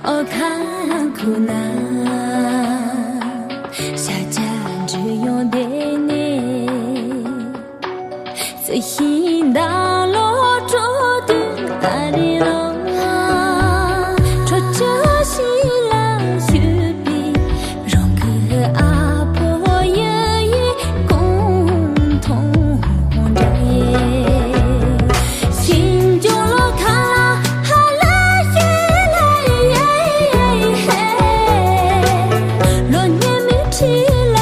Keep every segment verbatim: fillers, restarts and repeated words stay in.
ཨོ་ཁ་ཁུ་ན་ཤ་ཇ་འཇུ་ཡོང་དེ་ནས། 自信的路中的爱里路，说着心来许的，容格阿婆也共同在。心中路卡拉哈拉耶来耶嘿，路面没起来。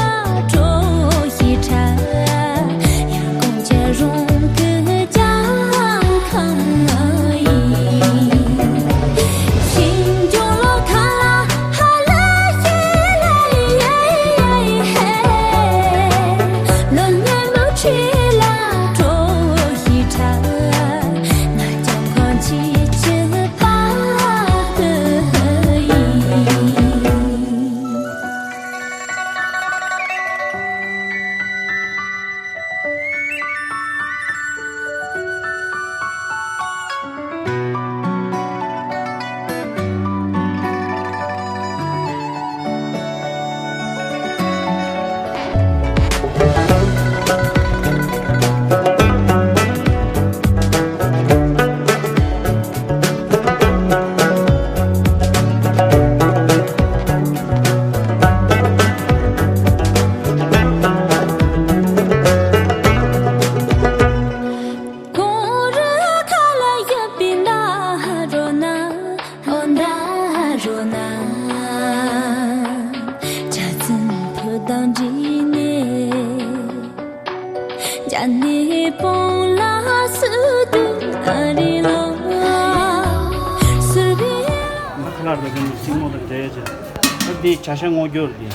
ད་ཁ་ལག་རེད་ཀྱི་སྲིང་མོ་དང་འབྲེལ་ཡོད་ཅིག་ད་འདི་བྱ་ཤ་སྔོ་སྐྱོར་འདི།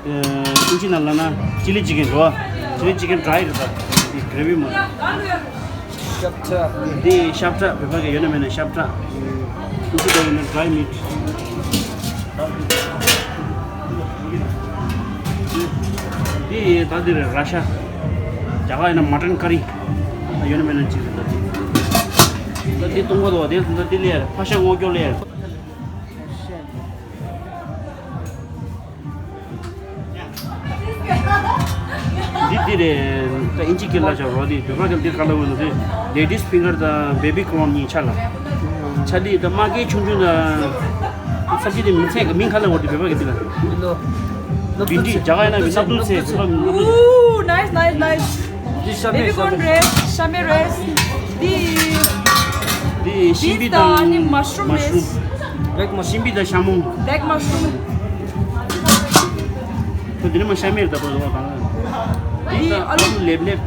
ཨིན་ཇི་ནང་ལ་ན་ཅི་ལི་ཅི་ཀན་རོ། ཅི་ལི་ཅི་ཀན་ཌ་རའི་རེད་ད། འདི་གྷི་རེ་ཝི་མ་རེད། ཤབ་ཁྲ། འདི་ཤབ་ཁྲ་བོད་པ་གི་ཡོད་ན་མེད་ན་ཤབ་ཁྲ། ཨིན་ཇི་ལ་ཡིན་ན་ཌ་རའི་མི་ཊི། འདི་ད་འདི་རེད་ར་ཤ། རྒྱ་གར་ཡིན་ན་མ་ཊན་ཀ་རི། ད་ཡོད་ན་མེད་ན་ཅི་རེད་ད་འདི། ད་འདི་གཏོང་གོ་དོ་དེ་ད་འདི་ལས་ཕ་ཤ་སྔོ་སྐྱོར་ལས། འདི་འདི་རེད། ད་ཨིན་ཇི་སྐད་ལ་བྱ་རོ་འདི་བོད་པ་གི་འདི་ག་ལ་འོས་ན་འདི་ལེ་ཌིས་ཕིང་གར་དང་བེ་བི་ཀོརན་གཉིས་ཆ་ལ། ཆ་འདི་ད་མ་སྐད་ཆུང་ཆུང་དང་། ས་བཅད་འདི་མིང་ཚད་གི་མིང་ག་ལ་འོས་འདི་བོད་པ་གི་འདི་ལ། འདི་འདི་རྒྱ་གར་ཡིན་ན་མི་སྣབས་སྡུག་ཚད་བོད་པ་མི་སྣབས་སྡུག་ཚད། Ooh, nice, nice, nice. འདི་ཤ་མེད་ཤ་མེད། འདི་ཤ་མེད་རེད། འདི་འདི་ཤིང་པི་ད་དང་ནི་མ་ཤ་རུམ་མ་ཤ་རུམ་རེད། བྷེག་མ་ཤ་རུམ། ཤིང་པི་དང་ཤ་མོ། བྷེག་མ་ཤ་རུམ། ཁོ་འདི་ནི་མ་ཤ་མེད་རེད་ད་པོ་རོ་གང་ལ། འདི་ཨ་ལུ་ལེབ་ལེབ།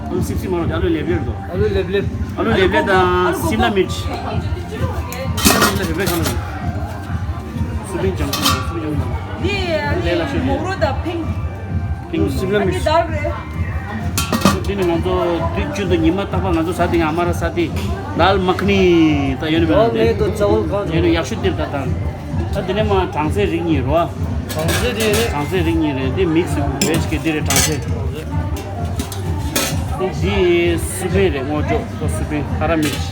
ཨ་ལུ་སིབ་སིབ་མ་རོ་ཨ་ལུ་ལེབ་ལེབ་རེད་དོ། ཨ་ལུ་ལེབ་ལེབ། ཨ་ལུ་ལེབ་ལེབ་དང་སིམ་ལ་མིར་ཅི། སིམ་ལ་མིར་ཅི་བེ་གང་ལ། སུ་པིན་ཅང་སུ་པིན་ཅང་། འདི་ལེ་ལ་ཤོད་མོག་རོ་དང་ཕིང་། ཕིང་སིམ་ལ་མིར་ཅི། འདི་དར་རེད། འདི་ནི་ང་ཚོ་དུས་རྒྱུན་དུ་ཉི་མ་རྟག་པར་ང་ཚོ་ཟ་དེ་ཡང་ཨ་མ་ར་ཟ་དེ། དཱལ་མ་ཁ་ནི་ད་ཡོད་ནི་མེད་ནི་དེ། ཡོད་ནི་ཡག་ཤོས་འདིར་ད་དང་། ད་འདི་ནས་མ་གྲང་ཟས་རིགས་གཉིས་རོ། གྲང་ཟས་རེད་རེད། གྲང་ཟས་རིགས་གཉིས་རེད། འདི་མིག་སི་བེ་ཇི་གི་འདི་རེད་གྲང་ཟས། འདི་སུ་པིན་རེད་སྔོ་ཅོག་ད་སུ་པིན་ཧ་ར་མིག་སི།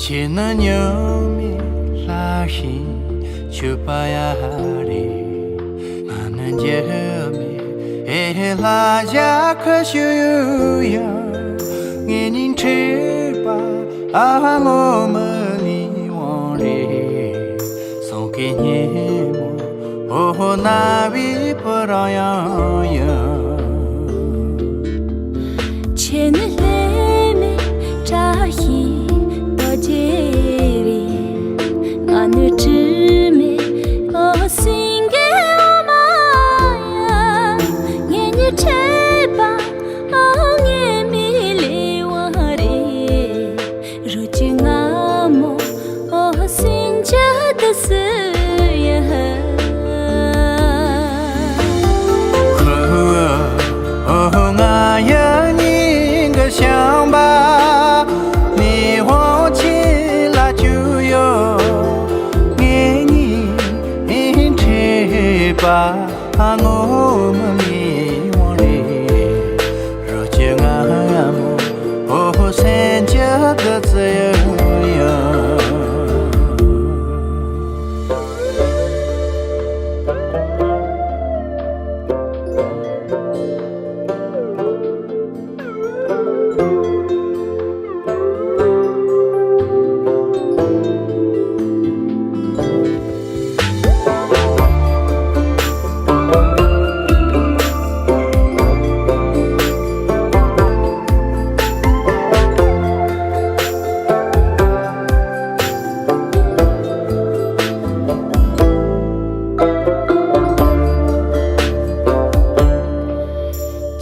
ཁྱེད་ནི་ཉམས་མེད་ལྷ་ཞིང་མཆོད་པ་ཡ་རེད། ང་ནི་འགྱུར་མེད་ཨེ་ལྷ་ཞྭ་ཁ་ཞུ་ཡང་། ངེད་གཉིས་འཕྲད་པ་ཨ་ངོ་མི་ལུས་དབང་རེད། སོང་གི་ཉིན་མོ་འོ་ན་བའི་བུ་རང་ཡང་ཡིན། ཁྱེད་ནི་ལྷད་མེད་བཀྲ་ཤིས་རྡོ་རྗེ་རེད། ང་ནི་དྲི་མེད་འོ་སེང་གེ་འོ་མ་ཡིན། ངེད་གཉིས་འཕྲད་པ་ཨ་ངེས་མེད་ལས། ཤངས་པ་མི་དབང་ཆེ་ལ་བཅུག་ཡོད། ངེད་གཉིས་འཕྲད་པ་ངོ་མ་མི་དབང་རེད། རོ་ཁྱི་ང་མོ་ཨོ་སེམས་ཅན་བདུད་རྩི་ཡོད།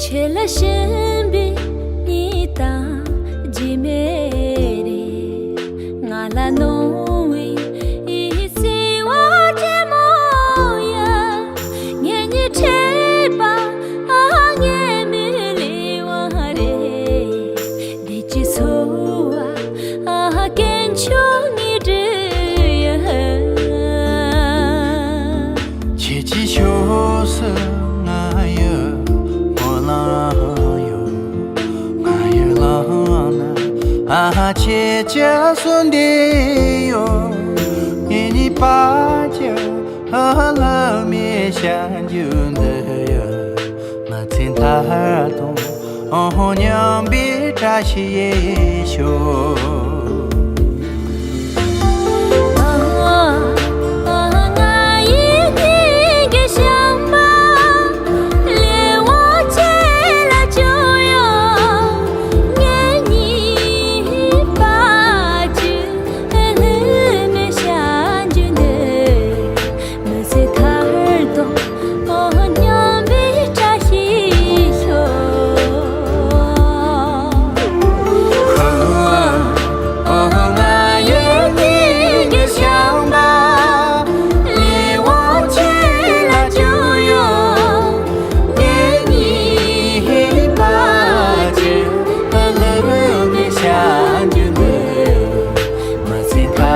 ཁྱེད་ལ་ཞེན་པའི་གཉིད་དང་རྒྱུས་མེད་རེད། ང་ལ་གནོང་བའི་བརྩེ་བ་ཆེན་མོ་ཡ། ངེད་གཉིས་འཕྲད་པ་ངེས་མེད་ལས་དབང་རེད། བདེ་སྐྱིད་འཚོ་བ་ཀུན་འབྱུང་ངེས་འབྲེལ་ཡ། ཁྱེད་ཀྱི་ཕྱོགས་སུ་ང་ཡི་སྨོན་ལམ་ཡོད། ང་ཡི་ལམ་ན་ཨ་ཁྱེད་ཀྱི་གསུང་འདི་ཡོད། ངེད་གཉིས་བར་གྱི་ལྷ་མིའི་བྱ་འགྱུར་འདི་ཡི་མི་ཚེ་མཐའ་དང་མཉམ་པའི་བཀྲ་ཤིས་ཤོག། མི་ཚེ་མཐའ་དང་མཉམ་པའི་བཀྲ་ཤིས་ཤོག། ང་ཡི་སྙིང་གི་ཤམ་པ་ལས་དབང་ཆེ་ལ་བྱུང་ཡོད། ངེད་གཉིས་བར་གྱི་ལྷ་མིའི་བྱ་འགྱུར་འདི། མི་ཚེ་མཐའ་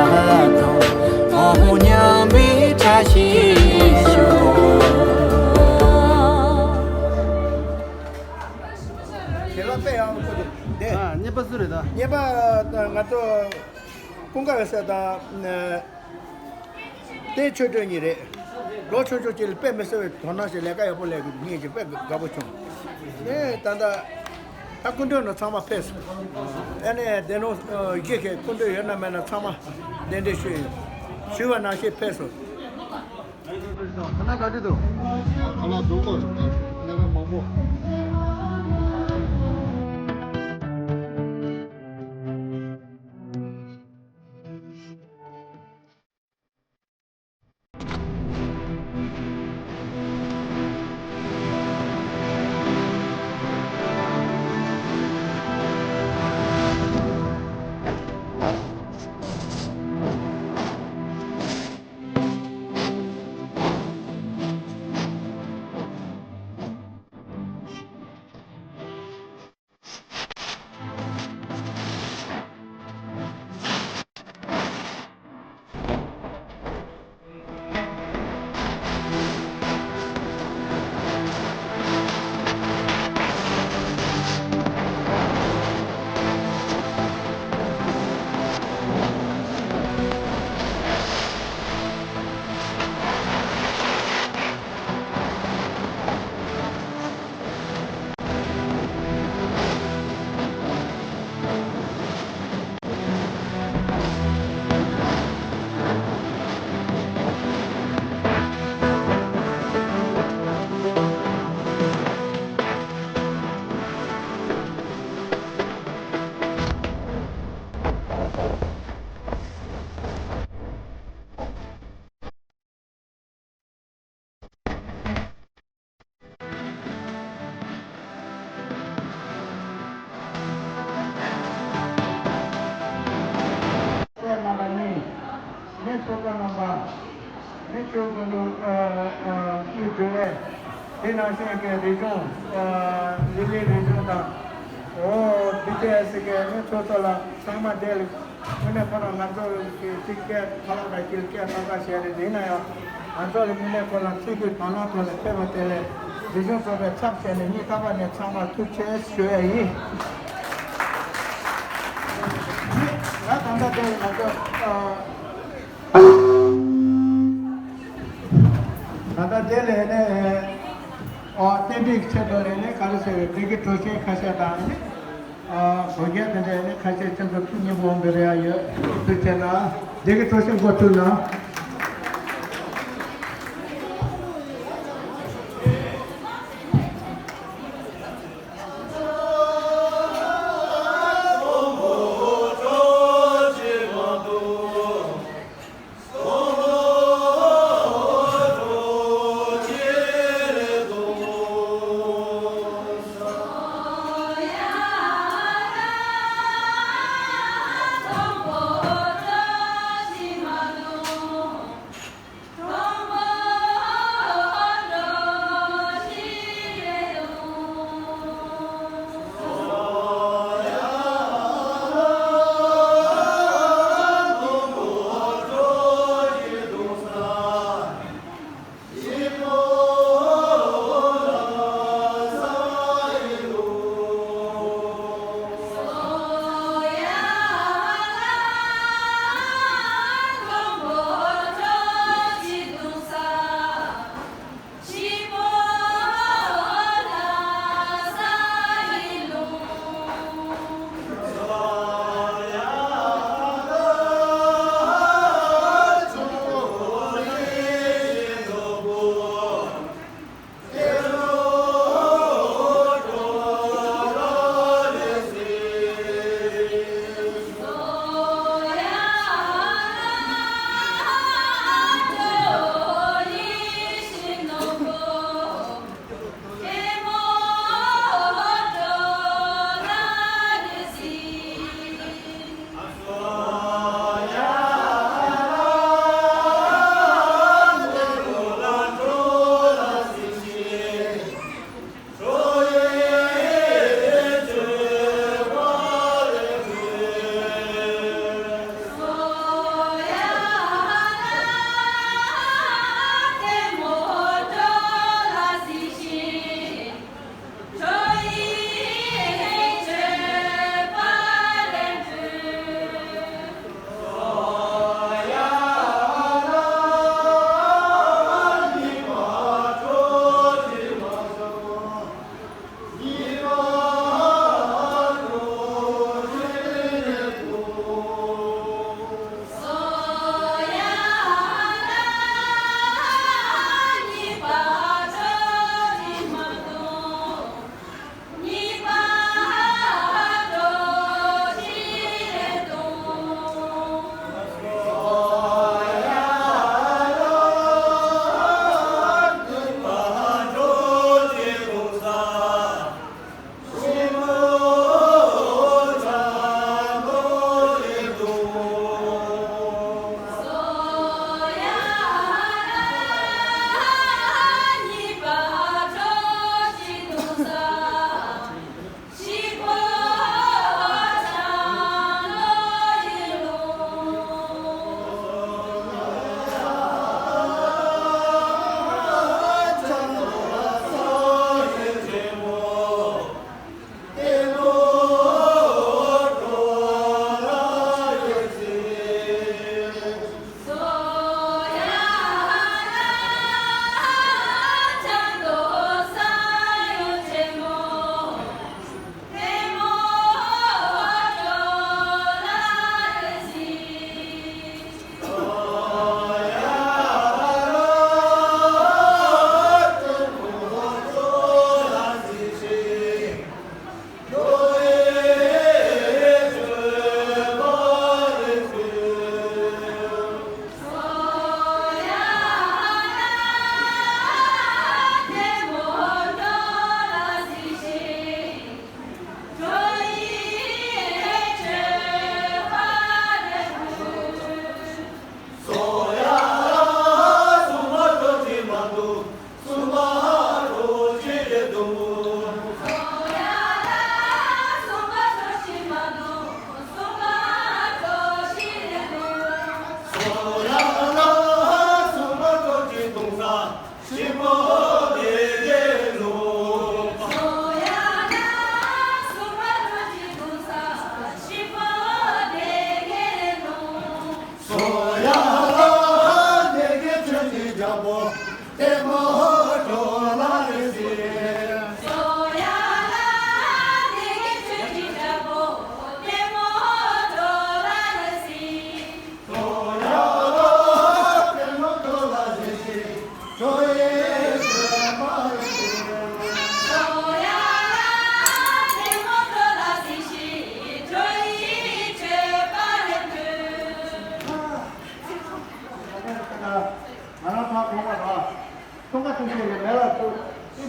དང་མཉམ་པའི་བཀྲ་ཤིས་ཤོག། ཞལ་ལག་དཔེ་ཡག་པོ་འདུག་དེ། ཨ། གཉེར་པ་སུ་རེད་ད། གཉེར་པ་ང་ཚོ་ཀུན་དགའ་ཟེར་དང་། དེ་ཆོས་སྒྲོན་གཉིས་རེད། ལོ་ཆུང་ཆུང་གཅིག་ལ་དཔེ་མི་སྲིད་པའི་དོ་སྣང་ཞིག་ལས་ཀ་ཡག་པོ་ལས་ངེད་ཀྱི་དཔེ་དགའ་པོ་བྱུང་། ངས་ད་ལྟ་ད་སྐུ་མགྲོན་ནང་ཚང་མ་ཕེབས་སོང་། ཨ་ནི་དེ་ནང་གཞིས་ཀྱི་སྐུ་མགྲོན་ཡོད་ན་མེད་ན་ཚང་མ་གདན་འདྲེན་ཞུས་ཡོད། ཞུས་པ་ནང་བཞིན་ཕེབས་སོང་། ཁ་ན་ག་དུས་འདུག་ཁ་ན་འདུག་གོ། གནད་འགག་མང་པོ། རྣམ་པ་གཉིས། མི་ཚོགས་པ་རྣམ་པ། མི་ཚོགས་པ་ལུ་ཨ་ཨ་ཀྱི་འབྲེལ་བས། དེ་ནང་བཞིན་གྱི་རིག་གཞུང་ཨ་ལི་ལི་རིག་གཞུང་དང་། འོ་དེ། ཡ་སི་ཀའི་ནི་ཚོགས་གཙོ་ལ་ཚང་མ་དེ་ལ་དངོས་གནས་ཁོ་རང་ང་ཚོ་གི་ཅིག་སྐད་ཁ་ལག་དང་དཀྱིལ་སྐད་ཁ་ཁ་བཤད་རེད། དེ་ཡིན་ན་ཡང་ང་ཚོ་ལ་དངོས་གནས་ཁོ་རང་ཚིག་གི་དང་བླངས་ཐོག་ནས་ཕེབས་པ་དེ་ལ་རིག་གཞུང་ཚོགས་པའི་ཚབ་བྱས་ནས་སྙིང་ཐག་པ་ནས་ཚང་མར་ཐུགས་རྗེ་ཆེ་ཞུ་ཡ་ཡིན། ང་ད་ལྟ་དེ་ལ་ང་ཚོ་ད་ལྟ་དེ་ལས་ནས་ཨོ་བསྟན་པའི་ཆེད་དུ་ལས་ནས་ག་རེ་ཟེར་བའི་བདེ་སྐྱིད་གྲོ་ཆེན་ཁ་ཤས་དང་ནི་ཨོ་གོ་རྒྱན་དེ་འདྲ་ནི་ཁ་ཤས་ཁྱེད་ཚོ་ཐུགས་མཉེས་པོ་འོང་གི་རེད་ཡ། ཡོད་ཐུགས་ཆེ་ན་བདེ་སྐྱིད་གྲོ་ཆེན་འགོ་ཚུགས་ན།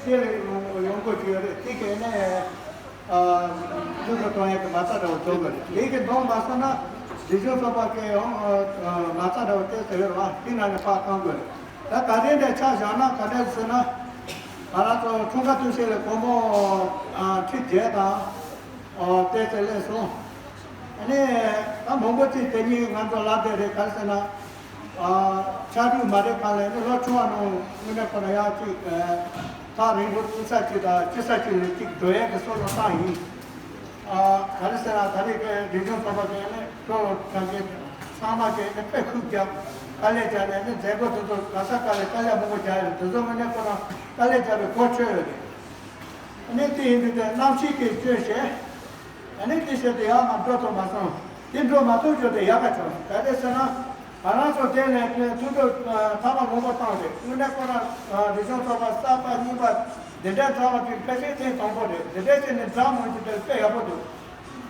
དེ་ལས་ཡོང་ཡོང་དགོས་ཀྱི་ཡོད་རེད། དེ་གས་ནས་ཨ་འདུ་འགོད་གཏོང་ཡས་ཀྱི་མ་རྩ་འདྲ་བོ་འཇོག་དགོས་རེད། དེ་གས་འདོན་མ་སོང་ན་རིག་གཞུང་ཚོགས་པ་གས་ཡང་ཨ་མ་རྩ་འདྲ་བོ་བཏོན་ཟེར་ཡོད་རེད་བ། དེ་ནང་ནས་ཕར་བཏང་དགོས་རེད། ད་ད་རེས་འདྲ་ཆ་བཞག་ན་ག་འདྲ་ཟེར་ན། ང་རང་ཚོ་འཁྲུངས་སྐར་དུས་ཆེན་ལ་སྒོར་མོ་ཨ་ཁྲི་བརྒྱད་དང་། ཨོ་དེ་ཚོ་སླེབས་སོང་། ཨ་ནི་ད་མང་པོ་ཅིག་དེ་གཉིས་ང་ཚོ་ལབ་བསྡད་རེད། ག་རེ་ཟེར་ན། ཨ་ཕྱར་གྲུ་མ་རེད་གང་ལས་ནི་ལོ་ཆུང་བ་ནང་དངོས་གནས་ཁོ་ན་ཡག་ཅིག་ཨ་ཐག་རིང་པོ་ཅི་ས་ཅིག་དང་ཅི་ས་ཅིག་ལ་ཅིག་འགྲོ་ཡས་ཀྱི་བསམ་བློ་བཏང་ཡིན། ཨ་ག་རེ་ཟེར་ན་ད་རེས་ཀྱི་རིག་གཞུང་ཚོགས་པ་གི་ནི་ལོ་གྲངས་ཀྱི་ཚང་མ་གི་ནི་དཔེ་ཁུག་རྒྱབ་དཀའ་ལས་རྒྱབ་ནས་ནི་མཛད་སྒོ་དེ་ཚོ་ག་ས་ག་ལ་དཀའ་ལས་མང་པོ་རྒྱབ་ཡོད་རེད། དེ་ཚོ་དངོས་གནས་ཁོ་ན་དཀའ་ལས་རྒྱབ་པའི་གོ་ཆོད་ཡོད་རེད། ཨ་ནི་དེ་ཡིན་དུས་དེ་གནམ་གཤིས་ཀྱི་སྐྱོན་བཤད། ཨ་ནི་དེ་བཤད་དེ་ཡག་མ་འགྲོ་ཐུབ་མ་སོང་། དེ་འགྲོ་མ་ཐུབ་རྒྱུ་དེ་ཡག་ག་བྱུང་། ག་རེ་ཟེར་ན། ང་རང་ཚོ་དེ་ནས་ཐུགས་སྤྲོ་ཐ་མ་མང་པོ་བཏང་རེད། དངོས་གནས་ཁོ་ན་རིག་གཞུང་ཚོགས་པ་གསར་པ་རྙིང་པ་འདི་འདྲའི་འདྲ་བ་དེ་ཕལ་ཆེར་ཐེངས་དང་པོ་རེད། འདི་འདྲའི་བྱས་ནས་འདྲ་མང་རྒྱུ་དེ་དཔེ་ཡག་པོ་འདུག་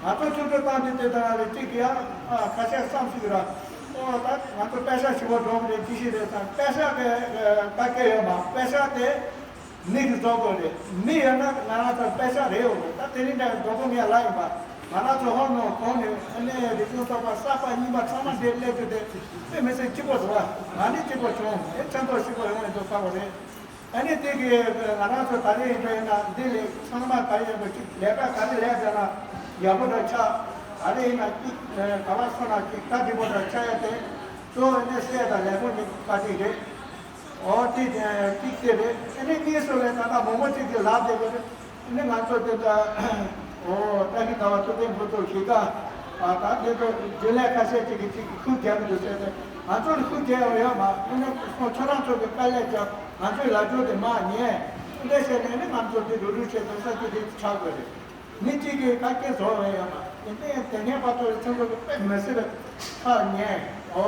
ང་ཚོ་ཐུགས་སྤྲོ་བཏང་དུས་དེ་ལྟར་རེད། གཅིག་གིས་ཡང་ཁ་ཤས་བསམ་ཞིག་ར། ཨོ་ད་ང་ཚོ་པེ་ཤག་ཞིག་བོ་འགྲོ་གི་རེད། ཅི་ཞིག་རེད་ཟེར། པེ་ཤག་གི་ད་སྐད་ཡོད་མ། པེ་ཤག་དེ་མི་གིས་བཟོ་དགོས་རེད། མི་ཡོད་ན་ང་རང་ཚོ་པེ་ཤག་རེད་ཡོད་རེད། ད་དེ་རིང་འདྲ་མགྱོགས་པོ་ངས་ལབ་ཡིན་པ། ང་རང་ཚོ་ཧོར་ནང་གོང་ནས་ཨ་ནེ་རིག་གཞུང་ཚོགས་པ་གསར་པ་རྙིང་པ་ཚང་མ་འདིར་སླེབས་རྒྱུ་དེ་དཔེ་མི་སྲིད་སྐྱིད་པོ་འདུག་བ། ང་ནི་སྐྱིད་པོ་བྱུང་། ཨེ་ཕན་ཐོགས་ཞིག་པོ་ཡོང་ཡིན་འདུག་བསམ་པ་རེད། ཨ་ནི་དེ་གི་ང་རང་ཚོ་ད་རེས་ཡིན་པ་ཡིན་ན་འདི་ལས་ཚང་མ་ག་ཡིན་པ་ཅིག་ལས་ཀ་ག་རེ་ལས་བྱས་ན་ཡག་པོ་འདྲ་ཆགས། ག་རེ་ཡིན་ན་ཅིག་ག་བ་སོང་ན་ཅིག་ཀ་འགྲིག་པོ་འདྲ་ཆགས་ཡ་དེ་གཙོ་བོ་ནི་སྲས་དང་ལས་ཁུངས་ཀྱི་བཀའ་དྲིན་རེད། ཨོ་དེ་གཅིག་དེ་རེད། ཨ་ནི་གཉིས་སུ་ལས་ད་ལྟ་མང་པོ་ཅིག་གིས་ལབ་བསྡད་པ་རེད། ཨ་ནི་ང་ཚོ་དེ་འདྲ་ཨོ་ཏཱ་ལི་ཟླ་བ་ཐུབ་བསྟན་ཕུན་ཚོགས་གཞིས་ཀ་ཨ་ད་དེ་ཚོ་རྒྱུན་ལས་ཁ་ཤས་ཅིག་གིས་ཅིག་ཁུར་རྒྱབ་ཀྱི་འདུག་ཟེར་ཏེ། ང་ཚོར་ཁུར་རྒྱབ་ཡོང་ཡོད་མ། ཨ་ནི་ཁོང་ཁྱོད་རང་ཚོ་གི་དཀའ་ལས་རྒྱབ། ང་ཚོའི་ལབ་རྒྱུ་དེ་མ་ཉན། འདི་བྱས་ནས་ནི་ང་ཚོ་དེ་རུ་རུ་བྱས་ཏེ་ས་ཆུ་དེ་ཆགས་དགོས་རེད། མི་གཅིག་གིས་བཀའ་བཀྱོན་བཟོ་བ་ཡོད་མ་ཡིན་ཏེ། དེ་ནས་བར་དུ་ཚང་མ་གི་དཔེ་མི་སྲིད་པའི་ཁ་ཉན། ཨོ་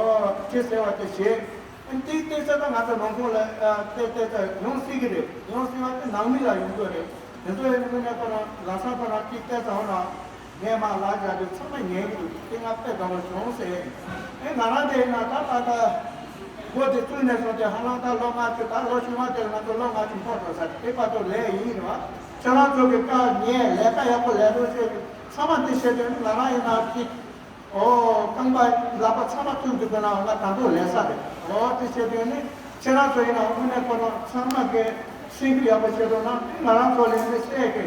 ཅི་ཟེར་བ་དེ་བྱེད། འདི་ལྟའི་ཚེ་ད་ང་ཚོ་ནང་ཁོངས་ལ་ཨ་ཏེ་ཏེ་ད་ཡོང་སྲིད་ཀྱི་རེད། ཡོང་སྲིད་པ་དེ་ནང་མི་ལ་ཡོང་དགོས་རེད། དེ་ཚོ་ཡོད་ནི་ནས་ཁོ་རང་ལམ་སང་ཁོ་རང་གཅིག་བལྟས་ཙང་ཧོ་ན་ངས་མ་ལ་བཞག་དུས་ཚང་མ་ཉན་གྱི་འདུག་དེ་ང་དཔེ་དགའ་བོ་བྱུང་ཟེར། ཨེ་ང་རང་དེ་ཡིན་ན་ད་ད་ད་འགོ་དེ་བཙུགས་ནས་བཟུང་སྟེ་ཧ་ལམ་ད་ལོ་ལྔ་བཅུ། ད་ལོ་ཕྱི་མ་དེ་ལ་ང་ཚོ་ལོ་ལྔ་བཅུ་འཁོར་འགྲོ་ས་དེ་བར་དུ་ལས་ཡིན་རེད་བ། ཁྱེད་རང་ཚོ་གི་བཀའ་ཉན། ལས་ཀ་ཡག་པོ་ལས་རོགས་བྱེད། ཚང་མ་འདི་བྱེད་དུས་ང་རང་ཡིན་ན་གཅིག་ཨོ་རྐང་པ་ལག་པ་ཚང་མ་བཙུགས་འདུག་པ་ན་ང་དང་པོ་ལས་ས་རེད། ཨོ་དེ་བྱེད་དུས་ནི་ཁྱེད་རང་ཚོ་ཡིན་ན་དངོས་གནས་ཁོ་རང་ཚང་མ་གི་སེམས་ཤུགས་ཡག་པོ་བྱེད་རོགས་གནང་། ང་རང་ཚོ་ལས་འདི་སྲས་ཀྱི་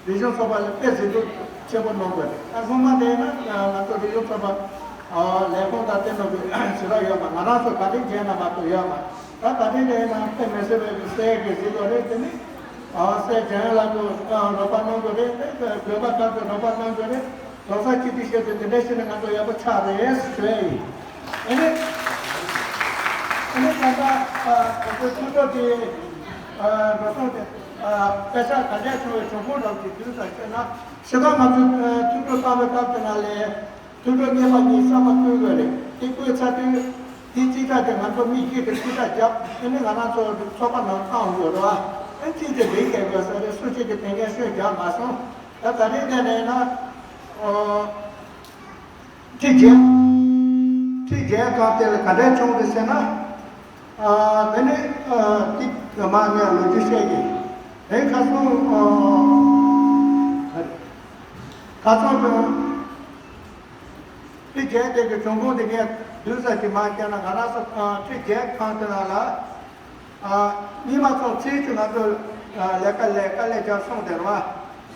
རིག་གཞུང་ཚོགས་པ་ལ་དཔེ་མཛེས་སྡུག་ཆེན་པོ་གནང་དགོས་རེད། ད་སྔོན་མ་དེ་ཡིན་ན་ང་ཚོ་རིག་གཞུང་ཚོགས་པ་ཨོ་ལས་ཁུངས་དང་དེ་ནང་གི་ཞེ་དྲག་ཡོད་མ། ང་རང་ཚོ་ག་དེ་མཇལ་ན་མ་གཏོགས་ཡོད་མ། ད་ག་དེ་འདྲ་ཡིན་ན་དཔེ་མི་སྲིད་པའི་སྲས་ཀྱི་གཟིགས་ལོ་རེད། དེ་ནི་ཨ་སྲས་འཇམ་དབྱངས་ལགས་ཀྱིས་རོགས་པ་གནང་དགོས་རེད། དེ་དགོན་པ་ཁག་གིས་རོགས་པ་གནང་དགོས་རེད། རྡོག་རྩ་གཅིག་སྒྲིལ་བྱས་ཏེ་འདི་འདྲ་བྱས་ན་ང་ཚོ་ཡག་པོ་ཆགས་རེད་ཞུ་ཡ་ཡིན། ཨ་ནི་ཨ་ནི་ད་ལྟ་ང་ཚོའི་ཐུགས་སྤྲོ་དེ་འགྲོ་སོང་དེ་དཔེ་ཆ་ག་འདྲ་བྱུང་བའི་གྲུབ་འབྲས་རང་གི་དུས་དང་བཅས་ན་ཕྱི་ཐོག་ང་ཚོས་ཐུགས་སྤྲོ་བཏང་བའི་སྐབས་དེ་ན་ལས། ཐུགས་སྤྲོ་རྙེད་པ་གཉིས་གསར་པ་བསྐུལ་དགོས་རེད། དེ་བསྐུལ་ཚར་དུས་དེ་རྩིས་ཁྲ་དེ་ང་ཚོ་མི་གཅིག་གིས་རྩིས་ཁྲ་བརྒྱབ། དེ་ནི་ང་རང་ཚོ་ཚོགས་པ་ནང་བཏང་དགོས་རེད་བ། ཨེ་རྩིས་དེ་འགྲིག་གས་དགོས་ས་རེད། སུ་གཅིག་གིས་དེ་འགན་ཤོད་རྒྱག་མ་སོང་། ད་ད་རེས་དེ་ནས་ན་ཨོ་ཁྲི་བརྒྱད། ཁྲི་བརྒྱད་སྒང་དེ་ལ་ག་འདྲས་བྱུང་འདུག་ཟེར་ན། ཨ་དེ་ནི་ཨ་ཏིག་མ་ངས་ལོ་རྒྱུས་བཤད་ཀྱི། དེ་ཁ་སང་ཨ་ཁ་སང་དུ་ཁྲི་བརྒྱད་དེ་གི་བྱུང་ཁུངས་དེ་ངས་བསྡུས་ས་ཅིག་མ་བཤད་ན། ང་རང་ཚོ་ཨ་ཁྲི་བརྒྱད་ཁང་དེ་ནང་ལ་ཨ་རྙིང་མ་ཚོ་ཚེས་བཅུ་ང་ཚོ་ཨ་ལས་ཀ་ལས་དཀའ་ལས་རྒྱག་སོང་དེ་རེད་བ།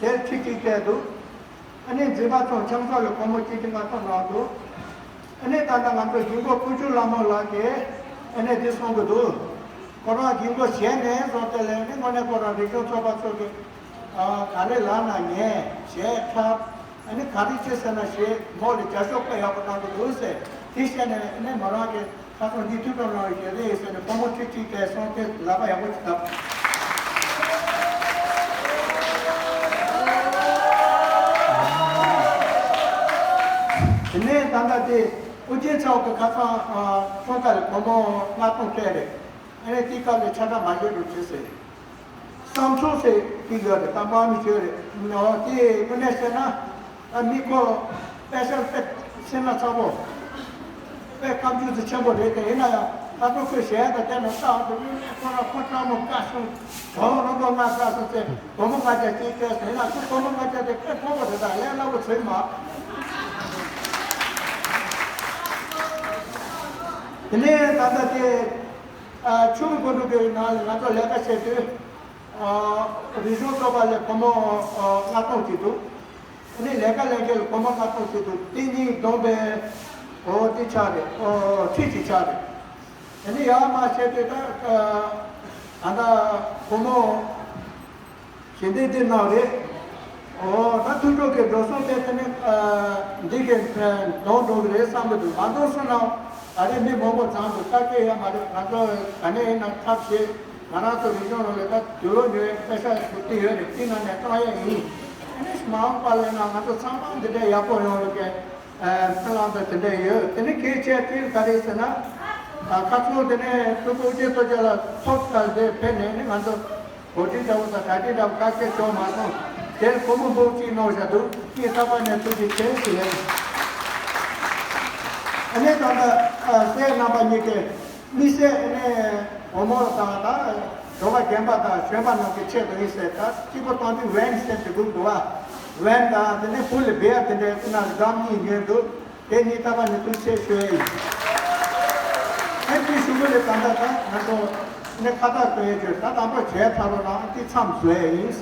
དེར་ཁྲི་གཅིག་བལྟས་འདུག་ཨ་ནི་འཛིན་པ་ཚོ་ཆང་ཚོགས་ལ་སྒོར་མོ་གཅིག་གཅིག་ལྔ་སྟོང་གནང་འདུག་ཨ་ནི་ད་ལྟ་ང་ཚོ་རྒྱུན་གོང་ཀུན་སྤྱོད་ལྷ་མོ་ལགས་ཀྱིས་ཨ་ནི་འདི་གསུང་གི་འདུག་ཁོ་རང་རྒྱུན་གོང་གཞན་ནས་བཟུང་སྟེ་ལས་ནི་དངོས་གནས་ཁོ་རང་རིག་གཞུང་ཚོགས་པ་ཚོ་གི་ཨ་ག་རེ་ལབ་ན་ཉན། གཞས་འཁྲབ། ཨ་ནི་ག་རེ་བྱེད་ཟེར་ན་གཞས་མོ་ལ་རྒྱབ་སྐྱོར་དཔེ་ཡག་པོ་གནང་གི་འདུག་ཟེར། དེ་བཤད་ནས་ཨ་ནི་མོ་རང་གི་ཁ་སང་འདི་ཐུགས་སྤྲོ་གནང་བའི་གཞས་རེད་ཟེར་ནས་སྒོར་མོ་ཁྲི་གཅིག་སྤྲད་སོང་སྟེ་ལག་པ་ཡག་པོ་ཅིག་བརྡབས། དེ་ནས་ད་ལྟ་དེ་ཨོ་རྒྱན་ཚ་བོ་གི་ཁ་སང་ཨ་འཁྲུངས་སྐར་ལ་སྒོར་མོ་ལྔ་སྟོང་སྤྲད་རེད། ཨ་ནི་དེའི་སྐབས་ལ་ཆ་འདྲ་མ་བྱེད་རོགས་བྱེད་ཟེར། བསམ་ཚུལ་ཟེར་གཅིག་ཡོད་རེད། ད་དམག་མི་བྱོས་རེད། ཨོ་དེ་དངོས་གནས་བཤད་ན་ཨ་མི་ཁོ་དཔེ་ཆ་དཔེ་སེམས་ལ་ཚ་པོ། དཔེ་བཀའ་བཀྱོན་ཚོ་ཆེན་པོ་རེད་དེ། ཡིན་ན་ཡང་ ཨ་ཁུ་ཁོས་གཞས་དང་བསྟན་ནས་བཏང་འདུག་ཡོད་ནས། ཁོ་རང་ཁོ་སྤྲང་མོ་དཀར་གསུམ་གྲོགས་རོང་པོ་ལྔ་དཀར་གསུམ་ཚེ་བུ་མོ་ལྔ་བརྒྱ་གཅིག་བཙལ་ཟེར་ན། ཁོ་བུ་མོ་ལྔ་བརྒྱ་དེ་དཔེ་ཕོ་བོ་རེད། ད་ལས་སླ་པོ་བྱེད་མ། དེ་ནས་ད་ལྟ་དེ་ཨ་ཆུ་བོ་སྒོ་འགྲོ་གི་ནང་ལ་ང་ཚོ་ལས་ཀ་བྱེད་དུས། ཨ་རིག་གཞུང་ཚོགས་པ་ལ་སྒོར་མོ་ཨ་ལྔ་སྟོང་ཅིག་འདུག་ཨ་ནི་ལས་ཀ་ལས་མཁན་ལ་སྒོར་མོ་ལྔ་སྟོང་ཅིག་འདུག་དེ་གཉིས་བསྡོམས་པས་ཨོ་དེ་ཆགས་རེད། ཨོ་ཁྲི་གཅིག་ཆགས་རེད། ཨ་ནི་ཡར་མར་བྱས་དུས་ད་ཨ་ད་ལྟ་སྒོར་མོ་ཞལ་འདེབས་དེ་གནང་རེད། ཨོ་ད་ཐུགས་སྤྲོ་གི་འགྲོ་སོང་དེ་དེ་ནི་ཨ་འདི་གི་ཨ་འདོན་འགྲོ་གི་རེད་བསམ་གི་འདུག་མ་འདོན་སོང་ན་ཨ་རེ་མི་མང་པོ་བྱུང་འདུག་བཀག་རྒྱ་ཡོད་མ་རེད། ང་ཚོ་ག་ནས་ཡིན་ན་ཐབས་ཤེས། ང་རང་ཚོ་རིག་གཞུང་ལོ་ལས་ཀ་དུས་ལོ་ཉོས་པེ་ས་ཞིག་དེ་ཡོད་རེད། དེ་ནང་ནས་བཏང་ཡས་ཡིན། ཨ་ནི་མ་འོངས་པ་ལ་ཡིན་ན་ང་ཚོ་ཚང་མ་འདི་འདྲའི་ཡག་པོ་ཡོང་རེད་ཀྱི་ཨ་སྨོན་ལམ་དང་དེ་འདྲ་ཡོད། དེ་ནི་གལ་ཆེ་དེ་ག་རེ་ཟེར་ན་ཨ་ཁ་སང་དེ་ནས་སྤྲུལ་སྐུ་ཨོ་རྒྱན་རྡོ་རྗེ་ལགས་ཚོགས་གཙོ་དེ་ཕེབས་ནས་ནི་ང་ཚོ་གོ་སྒྲིག་འདྲ་བོ་དང་གྲ་སྒྲིག་འདྲ་བོ་བཀག་རྒྱ་བྱུང་མ་སོང་། དེར་སྒོར་མོ་འབུམ་གཅིག་གནང་བཞག་འདུག་དེ་རྟག་པར་ནས་ཐུགས་རྗེ་ཆེ་ཞུ་ཡ་ཡིན། ཨ་ནི་ད་ལྟ་ཨ་སྲས་རྣམ་པ་གཉིས་ཀས་དམིགས་བསལ་ཨ་ནི་བུ་མོ་དང་ད་གྲོགས་པ་རྒན་པ་དང་གཞོན་པ་རྣམས་ཀྱི་ཆེད་དུ་ཡིན་ཟེར། ད་གཅིག་པོ་གཏོང་དུས་ཝེན་ཟེར་དེ་སྒུག་འདུག་བ། ཝེན་དང་དེ་ནས་བུ་ལ་སྦེར་དེ་འདྲའི་ཁོ་ན་སྒམ་གཉིས་ཉོས་འདུག་དེ་གཉིས་རྟག་པར་ནས་ཐུགས་རྗེ་ཆེ་ཞུ་ཡ་ཡིན། ཨ་ནི་གཞུག་གུ་ལ་ད་ལྟ་ད་ང་ཚོ་ནི་ཁ་བཏགས་བཀོད་ཡས་ཅིག་ད་དང་པོ་བྱས་ཚར་བ་ན་དེ་མཚམས་བཟོ་ཡ་ཡིན།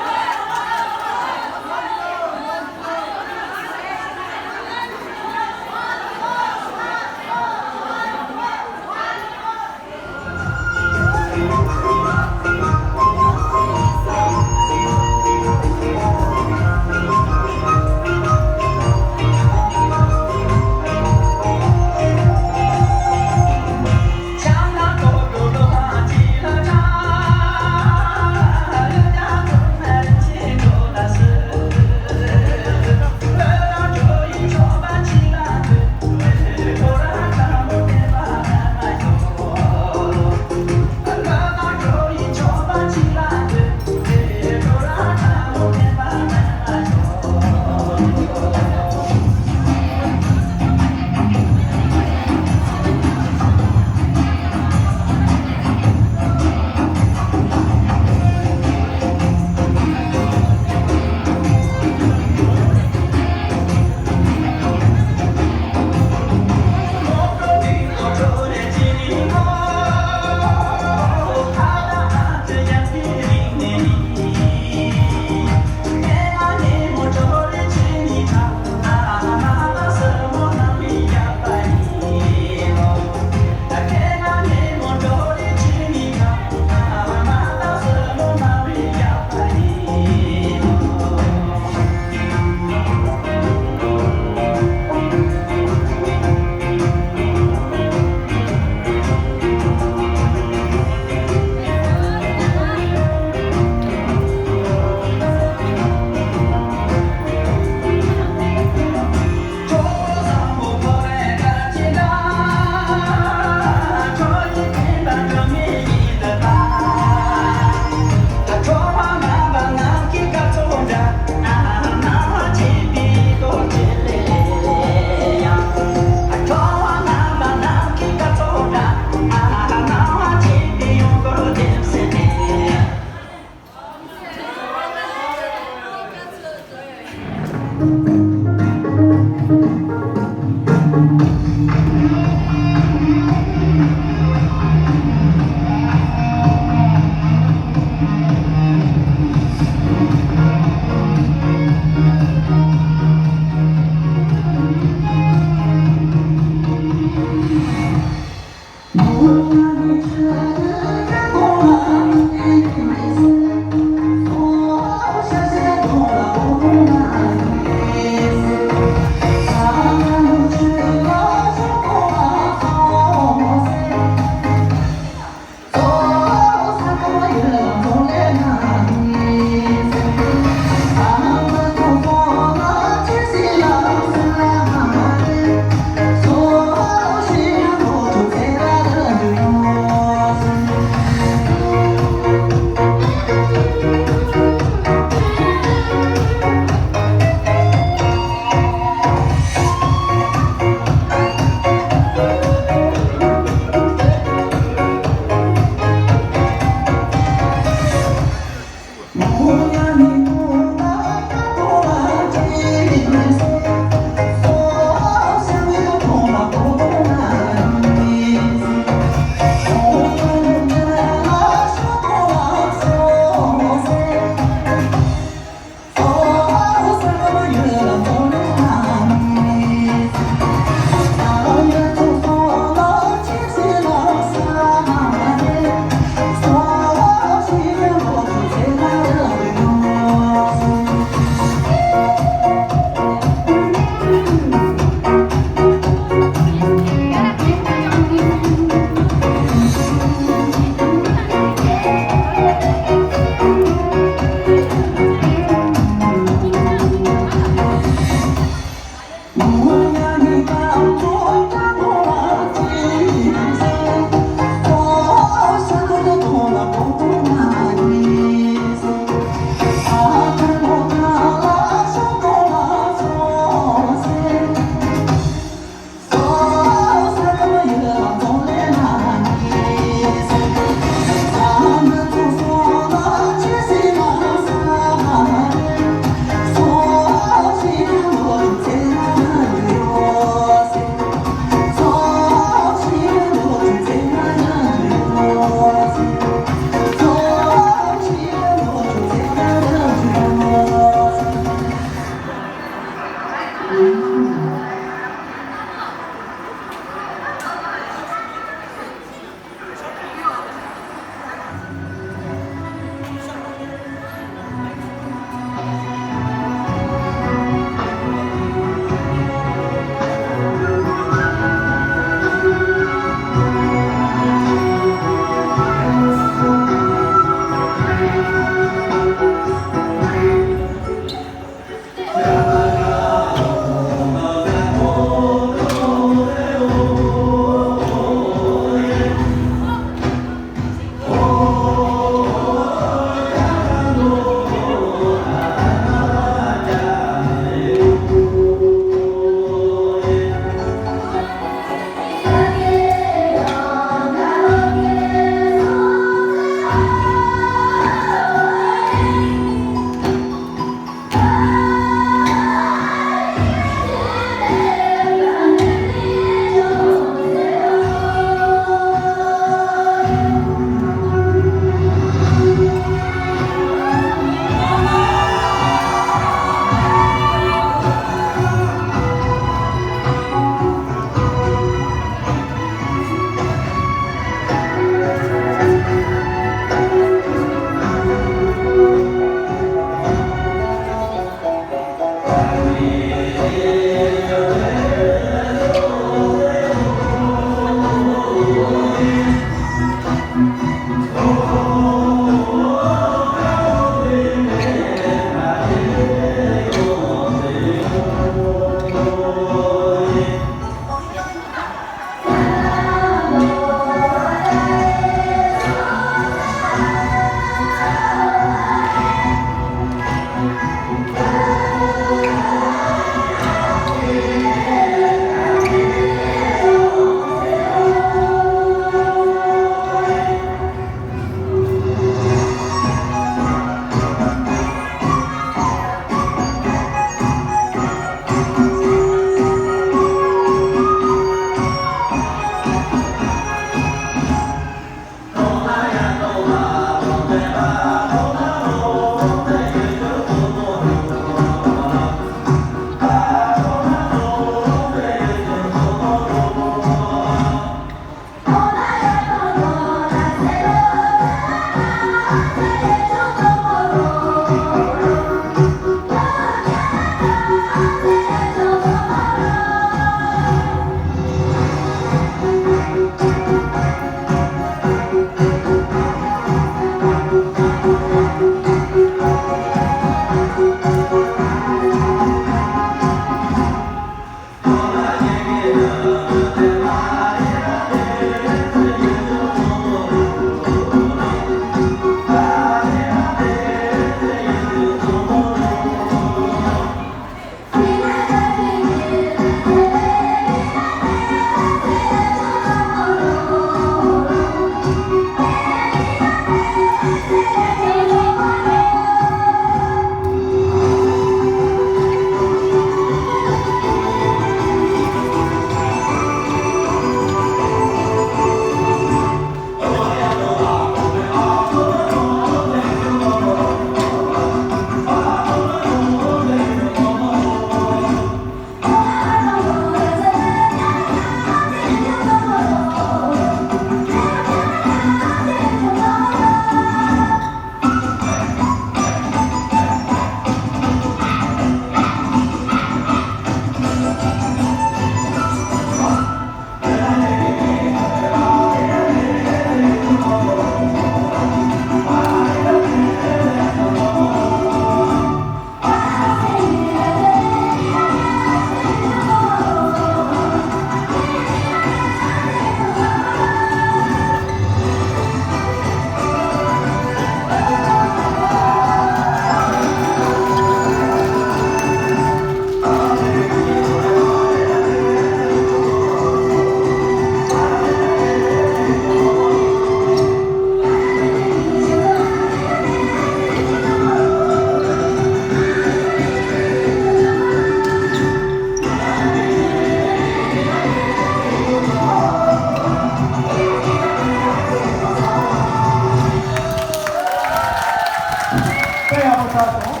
དཔེ་ཡག་པོ་ཆགས་སོང་།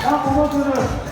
ཡང་གོང་མ་ཚོས།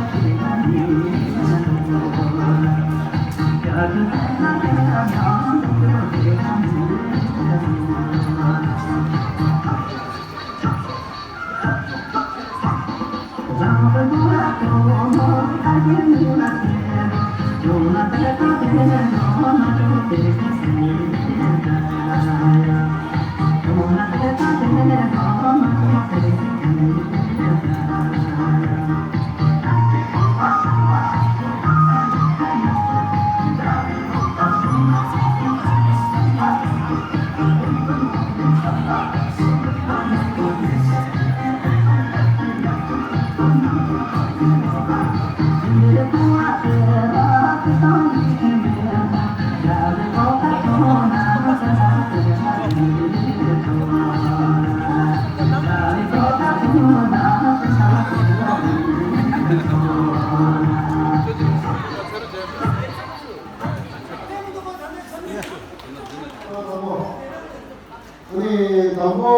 ཨ་ནི་དང་པོ་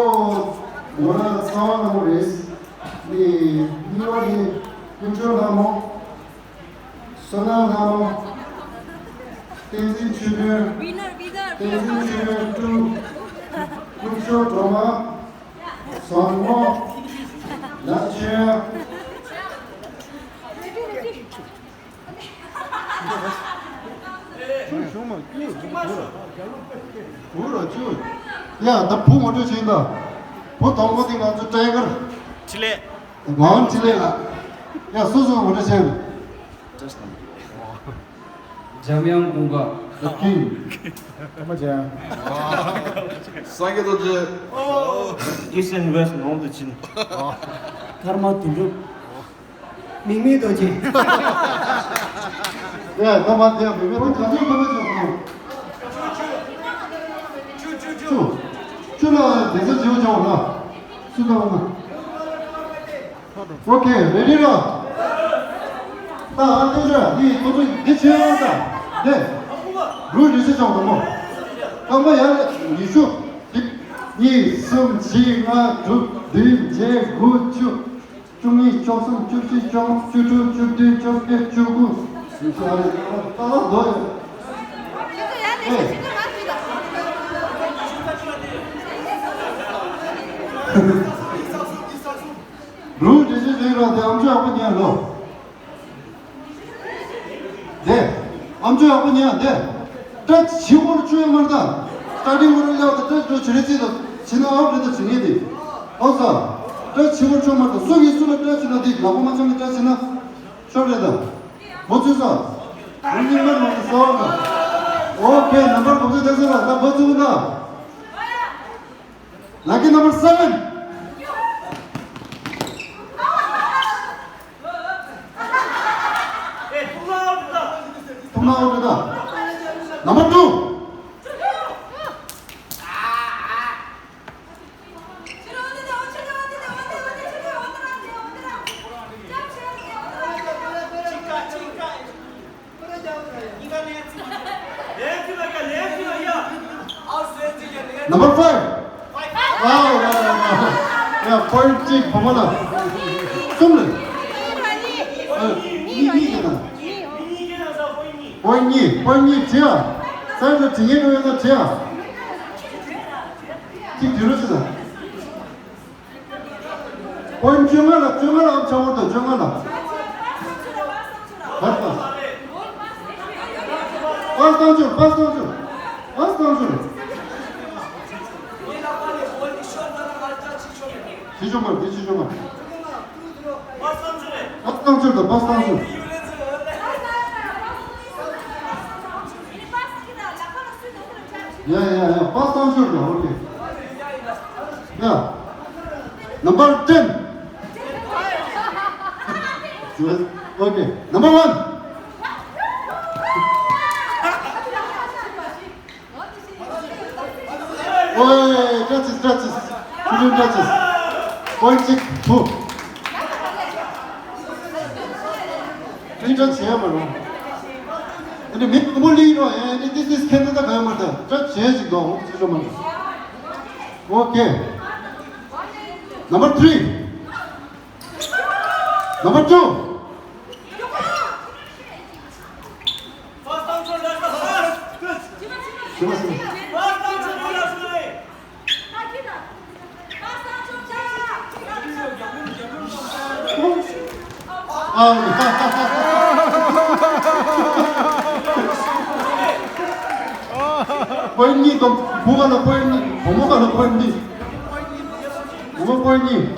ང་རང་རྩ་བ་ལྷ་མོ་རེད། ཨ་ནི་གཉིས་པ་ནི་ཀུན་སྤྱོད་ལྷ་མོ། བསོད་ནམས་ལྷ་མོ། བསྟན་འཛིན་ཆོས་སྒྲོན། བསྟན་འཛིན་ཆོས་སྒྲོན་ཀྲུ། ཀུན་སྤྱོད་སྒྲོལ་མ། བཟང་མོ། ལགས་ཆོས། ཡ་ད་བུ་ངོ་སྤྲོད་བྱེད་ད། བུ་དང་པོ་དེ་ང་ཚོ་ཊའི་གར། འཕྲིན་ལས། ངག་དབང་འཕྲིན་ལས་ལགས། ཡ་སོ་སོ་ངོ་སྤྲོད་བྱེད། འཇམ་དབྱངས་ཀུན་དགའ། The King། ཀརྨ་ཆེན། ས་དགེ་རྡོ་རྗེ། East and West ནོར་བུ་ཆེན། ཀརྨ་དོན་གྲུབ། མིག་མིག་རྡོ་རྗེ། ཡ་ད་མ་དེ་མིག་མིག་རྡོ་རྗེ་ག་ཚོད་ག་ཚོད་བྱུང་སོང་། ཆུ། ཆུ་ལ་དེ་ཚོ་བྱེའུ་བྱེའུ་ལ། སུ་ལྟ་བ་ན། ཨོ་ཁེ་རེ་ཌི་ར། ད་ཨ་ཏི་ཤ་འདི་ཐོ་ཐོ་འདི་ཆེ་ཡོང་ད། དེ། རུ་རི་སི་ཅང་དུ་མོ། སྐར་མ་ཡར་ཉི་ཤུ། གཅིག་གཉིས། གསུམ། བཞི། ལྔ། དྲུག་བདུན། བརྒྱད། དགུ། བཅུ། བཅུ་གཉིས། བཅུ་གསུམ། བཅུ་བཞི། བཅུ་ལྔ། བཅུ་དྲུག་བཅུ་བདུན། བཅོ་བརྒྱད། བཅུ་དགུ། ཨེ། རུ་འདྲི་ཞིག་རེད་ར་དེ་ཨམ་ཅོག་ཡག་པོ་ཉན་ལོ། དེ། ཨམ་ཅོག་ཡག་པོ་ཉན་དེ། སྐྲ་ཕྱི་བོར་ཆུ་ཡོད་མར་ད། སྐྲ་ཕྱི་བོར་ལེགས་ད་སྐྲ་ཆུ་ཆུ་རེ་ཚིག་ད་ཕྱི་ན་ཨའོ་རེ་ད་ཕྱི་ངེས་དེ། ཨོ་ས། སྐྲ་ཕྱི་བོར་ཆུ་མར་ད་སུ་གིས་སུ་ལ་སྐྲ་ཕྱི་ན་དེ་ལག་པ་མ་འཆང་གི་སྐྲ་ཕྱི་ན། ཤོར་རེད་ད། མོ་ཚུད་ས། མོ་གཉིས་མར་མར་ད་ས་བ་ན། ཨོ་ཁེ་ནམ་བར་གོ་ཚོད་དེ་ས་ལ་ད་མོ་ཚུད་ན། Lucky number seven. ཐུབ་ན་ཨོ་ད། Number two. Number five. Wow, wow, wow, wow. ཡ། point གཅིག་བུ་མོ་ལ། གསུམ་ལ། ཨ། གཉིས་གཉིས་ཡིན་ན། point གཉིས། point གཉིས་བྱེད་ཨ། སེམས་ལ་དྲི་ངན་འགྲོ་ཡོད་ན་བྱེད་ཨ། གཅིག་དུས་རུ་ཕྱིན་ན། point བཅོ་ལྔ་ལ། བཅོ་ལྔ་ལ་ཨམ་ཆ་བོར་དང་བཅོ་ལྔ་ལ། བར་དང་། པ་སང་ཆུ། པ་སང་ཆུ། པ་སང་ཆུ། ཕྱི་ཆུ་མར། འདི་ཕྱི་ཆུ་མར། པ་སང་ཆུ་དང་པ་སང་ཆུ། ཡ་ཡ་ཡ། པ་སང་ཆུ་དང་། ཨོ་ཁེ། ཡ། Number ten. Okay. Number one. ཨོའི། སྐྲ་ཆིས། སྐྲ་ཆིས། ཆུ་ཆུ་སྐྲ་ཆིས། point གཅིག་བུ། སྐྲ་ཆིས་ཡ་མ་རུང་། ཨ་ནི་མི་མང་པོ་ལི་རོ། ཨ་ནི་ཏིས་ཏིས་ཁྱེད་ཚོ་ད་ག་ཡ་མ་རེད། ད་སྐྲ་ཆིས་ཅིག་དོ་འོ་ཅི་ཆོ་མ་རུང་། Okay. Number three. Number two. པོ་ཡིན་གཉིས་དང་བུ་ག་ལ་པོ་ཡིན་གཉིས། བུ་མོ་ག་ལ་པོ་ཡིན་གཉིས། བུ་མོ་པོ་ཡིན་གཉིས།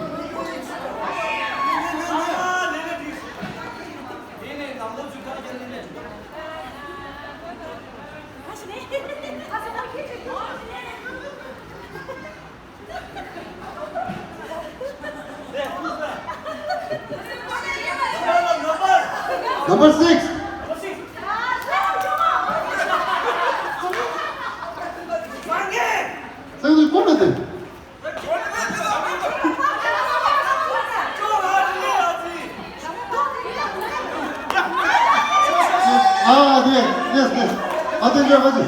Number six. ཚང་མས་ཁོ་ན་དེ། ཨ་དེ་yes yes. ཨ་དེ་འདྲ་ག་ཅི།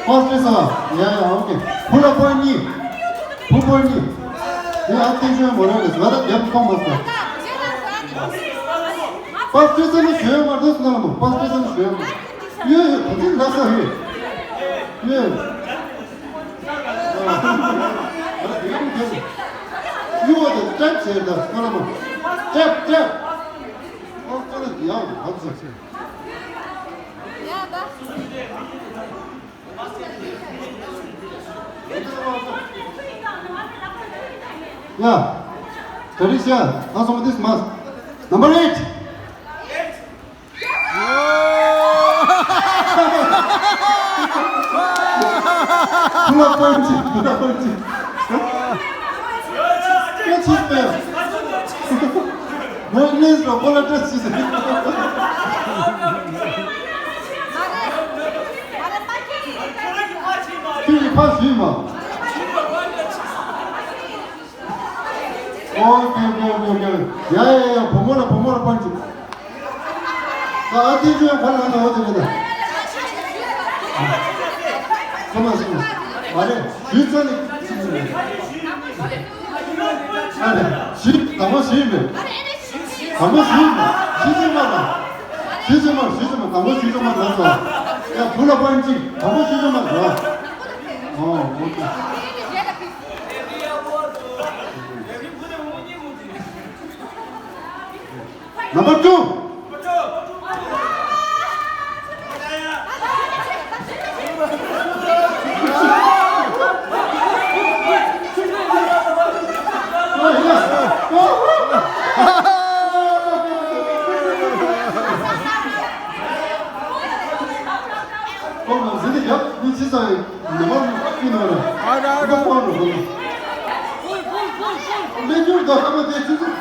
First is a, yeah, yeah, okay. བུ་ལ་པོ་ཡིན་གཉིས། བུ་པོ་ཡིན་གཉིས། དེ་ཨ་ཏིང་ཤོས་མོ་རང་རེད། ང་ད་རྒྱབ་གཏོང་མ་ཟེར། First is a ནི་ཞོན་མ་འདུག་ན་མོ། First is a ནི་ཞོན་མ། ཡོད་ཡོད། ད་ཅི་ལ་ས་ཡོད། ཡོད། ཨ་ཡོད་དེ་ཀྲེབ་ཟེར་ད་ན་མོ། ཀྲེབ་ཀྲེབ། ཨོ་ཀ་ལ་ཡང་ཧབ་ཟེར། Yeah. Patricia, how some of this mask? Number eight. Pull up point. Pull up point. Catch his pair. ནོར་ལེས་རོ་པོ་ལ་ཏྲ་སི་སི། ཁྱོད་ཀྱི་ཕ་ཞུས་མ། ཨོ་ཀེ་ཨོ་ཀེ་ཨོ་ཀེ། ཡ་ཡ་ཡ། བུ་མོ་ལ་བུ་མོ་ལ་ཕན་ཅིག་ད་ཨ་ཏི་ཅོ་ཡང་ཁ་ལ་ན་འོ་དེ་རེད་ད། ཁ་མ་སོང་། མ་རེད། ཞུས་ཚར་ནས་ཞུས་ཚར་ནས། ཨ་རེད། ཞུས་དང་པོ་ཞུས་མེད། དང་པོ་ཞུས་མེད། ཞུས་ཚར་མ་ལ། ཞུས་ཚར་མ་ཞུས་ཚར་མ། དང་པོ་ཞུས་ཚར་མ་ལ་སོ། ཡ་བུ་ལ་པོ་ཡིན་ཅིག་དང་པོ་ཞུས་ཚར་མ་ལ། ཨོ་ཨོ་ཀེ། Number two. ཨ་ར་ཨ་ར། སྨན་སྦྱོར་དང་ཁ་མ་དེ་ཆུ་ཚོད།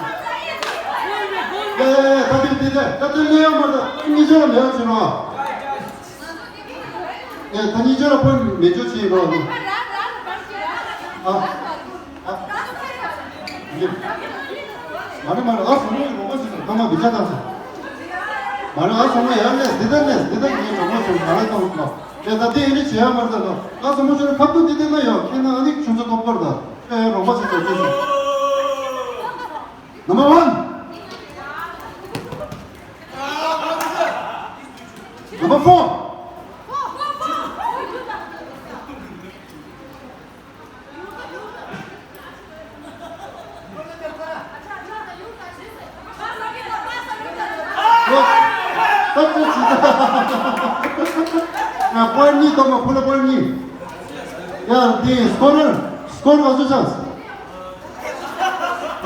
ཨེ་ད་དེ་དེ་དེ་ད་དེ་ལས་ཡོད་མ་ད་གཉིས་ཆ་ལ་མེད་ཡོད་ཕྱིན་རོགས། ཨེ་ད་གཉིས་ཆ་ལ་ཕོན་མེད་ཆོག་ཕྱིན་རོགས་ནི། ཨ་ཨ་ཡེ། མ་རེད་མ་རེད། ཨ་སོང་ངོ་ཡི་རོགས་པ་ཞིག་དང་ཐ་མ་བི་ཆ་བཏང་སོང་། མ་རེད། ཨ་སོང་ངོ་ཡར་ལས་འདི་ལྟར་ལས་འདི་ལྟར་ངས་གྲོགས་པོ་ཚོར་མ་རེད་གཏོང་རོགས། ཨེ་ད་དེ་ཨེ་འདྲ་བྱེད་ཡ་མ་རེད་ད། ཨ་སོང་ངོ་ཁྱོད་རང་ཁ་བརྡུང་འདི་ལྟར་ན་ཡོད་ཁྱེད་ན་ཨ་ནི་ཁྱོད་ཚོ་ཐོབ་སྐོར་ད། ཨེ་རོགས་པ་ཞིག་དང་ཁྱོད་ཚོ། Number one. Number four. ཡ་པོ་ཡིན་གཉིས་གཏོང་མ། ཕུ་ལ་པོ་ཡིན་གཉིས། ཡ་འདི་སྐོར་སྐོར་ག་ཚོད་ཆགས།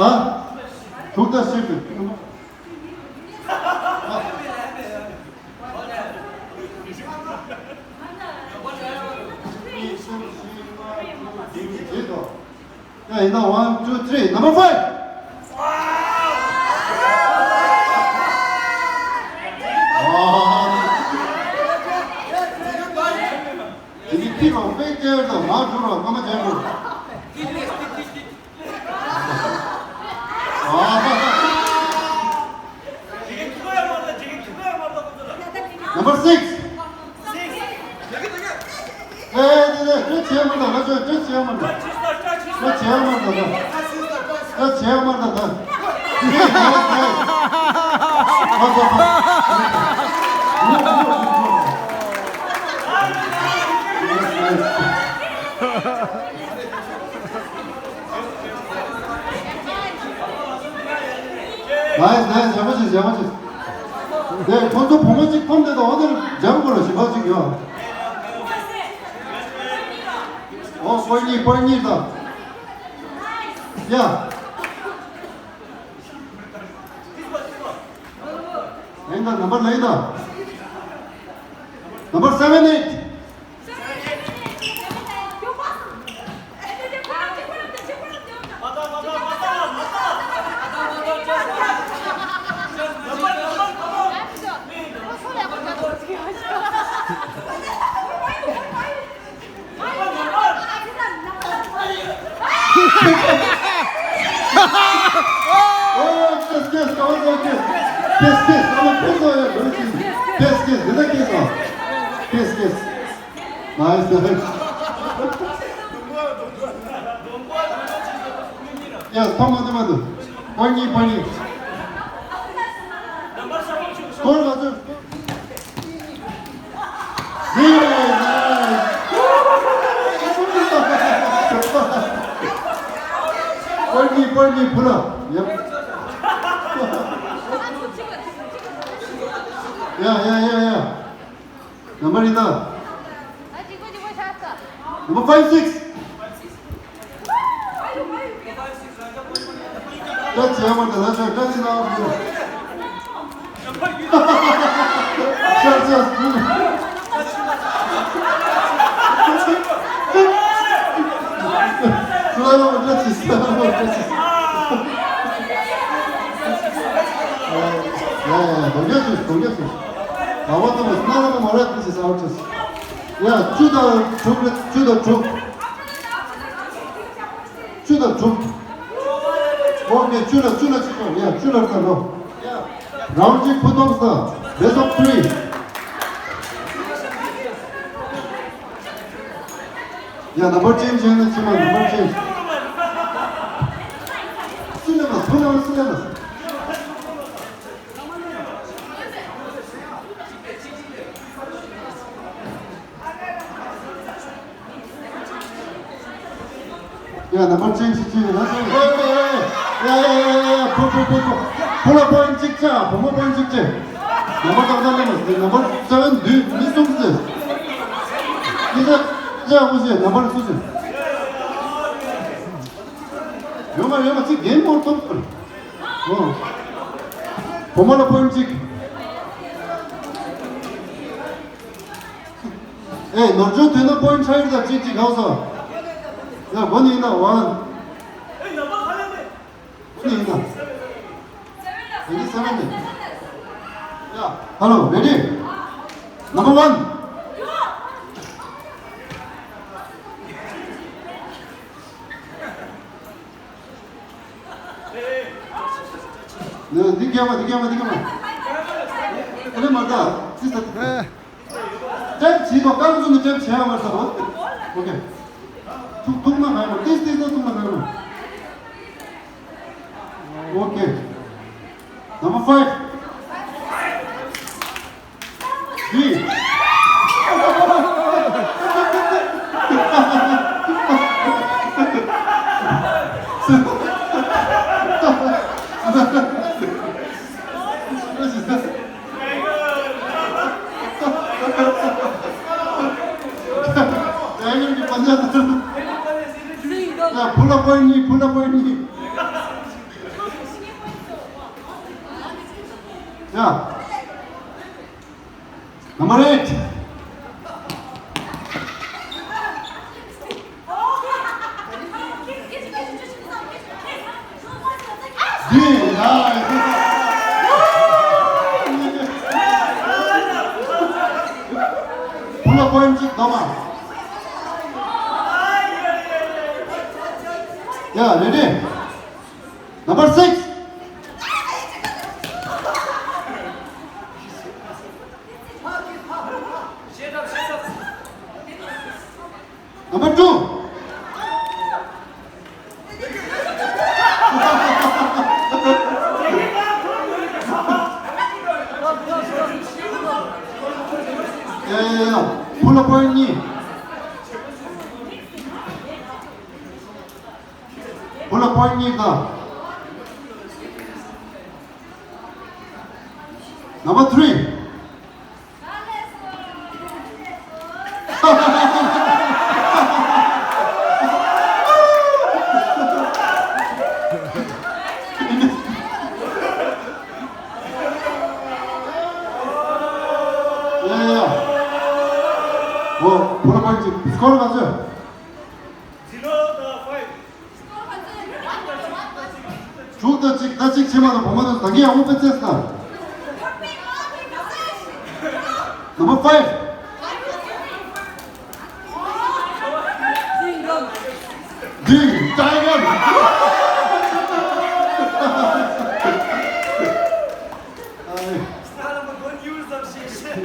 ཨ་དྲུག་དང་བཞི་པའི། ཡ་ཡིན་ན། One, two, three. Number five. དེ་ནི་ཕི་རོ་དཔེ་སྟེར་དང་མ་འགྲོ་རོགས་སྐར་མ་བྱས་འགྲོ། Number six. ཨེ་ནི་ནི་སྐྲོད་བྱེད་མ་འདྲ། ང་ཚོས་སྐྲོད་བྱེད་མ་འདྲ། སྐྲོད་བྱེད་མ་འདྲ་ད། སྐྲོད་བྱེད་མ་འདྲ་ད། ནའི་སི་ནའི་སི། ཡག་པོ་བྱས། ཡག་པོ་བྱས། དེ་ཁོ་ཚོ་བུ་མོ་གཅིག་ཁོམ་དེ་དང་འོ་དེར་འཇམ་དགོས་ལ་ཞིབ་པ་གཅིག་ཡོད། ཨོ་པོ་གཉིས་པོ་གཉིས་དང་། ཡ། ལེན་ད་ནམ་པར་ལེན་ད། Number seven eight. ཨོ། ཀེས་ཀེས། ཀ་བ་ཀེས། ཀེས་ཀེས། ཨ་མ་ཀེས་ཨོ་ཡ། ཀེས་ཀེས། འདི་ན་ཀེས་ཨོ། ཀེས་ཀེས། ནའི་སི། ཡ། ཐོག་མ་དེ་མ་འདུག་པོ་གཉིས་པོ་གཉིས། སྐོར་ལ་ཚུད། པོ་གཉིས་པོ་གཉིས། བུ་ལ། ཡ་ཡ་ཡ་ཡ། Number ཡིན་ད། Number five six. ད་བྱས་མ་ད་ལ་ཆ་ད་ཅི་ན། ཤར་ཤར། སུ་ལ་ལ་ད་ཅི་ས་ད་ཅི་ས། ཡ་ཡ་ཡ། གདོང་རྒྱག་ཤོག་གདོང་རྒྱག་ཤོག་ག་བ་ཏོ་མ་སྣ་ལ་མ་མ་ར། This is our chance. ཡ། བཅུ་དང་དྲུག་རེད། བཅུ་དང་དྲུག་བཅུ་དང་དྲུག་ཨོ་ཁེ། བཅུ་ལ་བཅུ་ལ་གཅིག་ཤོག་ཡ། བཅུ་ལ་ད་ལོ། རའུན་གཅིག་བུ་སྟོབས་ས། Best of three. ཡ། ནམ་པར་ཅན་བྱས་ན་ཕྱི་མ་ནམ་པར་ཅན། སུ་ལས་མ་སུ་ལས་མ་སུ་ལས་མ། ཡ། ནམ་པར་ཅན་ཅིག་ཅིག་ཡིན་ན་ཅིག་ཡ་ཡ་ཡ་ཡ། ཕུ་ཕུ་ཕུ་ཕུ། བུ་ལ་པོ་ཡིན་གཅིག་བྱ། བུ་མོ་པོ་ཡིན་གཅིག་བྱ། ནམ་པར་ཏག་ཏག་ལེན་མ་ཟེར། ནམ་པར་སེ་བེན་འདུས་མི་གསུམ་ཟེར། ཡི་ཟེར་ཡ། འུ་ཟེར་ནམ་པར་སུ་ཟེར། ཡོད་མ་ཡོད་མ་ཅིག་གེམ་མོར་ཐོབ་པར། ཨོ། བུ་མོ་ལ་པོ་ཡིན་གཅིག་ཨེ། ནོར་འཁྲུལ་ཐོན་ན་པོ་ཡིན་ཊི་ཧའེ་ཡར་ད་གཅིག་གཅིག་གང་སོ། ཡ། གོ་ནི་ཡིན་ན་ཝན། གོ་ནི་ཡིན་ན། ཡ། ཧེ་ལོ། རེ་ཌི། ནམ་པར་ཝན། འདི་རྒྱབ་པ། འདི་རྒྱབ་པ། འདི་རྒྱབ་པ། ཨ་ལེ་མ་ད། ཅི་ཟེར། ཊེབ་བྱེད་དོ། རྐང་བཙུགས་ནས་ཊེབ་བྱེད་ཡ་མ་ཟེར་རོ། ཨོ་ཁེ། ཐུག་ཐུག་ན་ང་ཡོང་། ཏིས་ཏིས་ན་ཐུག་ན་ང་ཡོང་། ཨོ་ཁེ། Number five. ཡ། བུ་ལ་པོ་ཡིན་གཉིས། བུ་ལ་པོ་ཡིན་གཉིས། ཡ། Number eight. འདི་ཡ། བུ་ལ་པོ་ཡིན་གཅིག་དོ་མ། ཡ། རེ་ཌི། Number six. Number two. ཡ་ཡ་ཡ། བུ་ལ་པོ་ཡིན་གཉིས། བུ་ལ་པོ་ཡིན་གཉིས་དང་། སྐོར་ག་ཚོད། དྲུག་དང་གཅིག་ད་གཅིག་བྱེད་མ་ཐུབ་བུ་མོ་དེ་ད་གིན་ཡང་དབུགས་པའི་རྩེས་ན། Number five. Ding, tiger.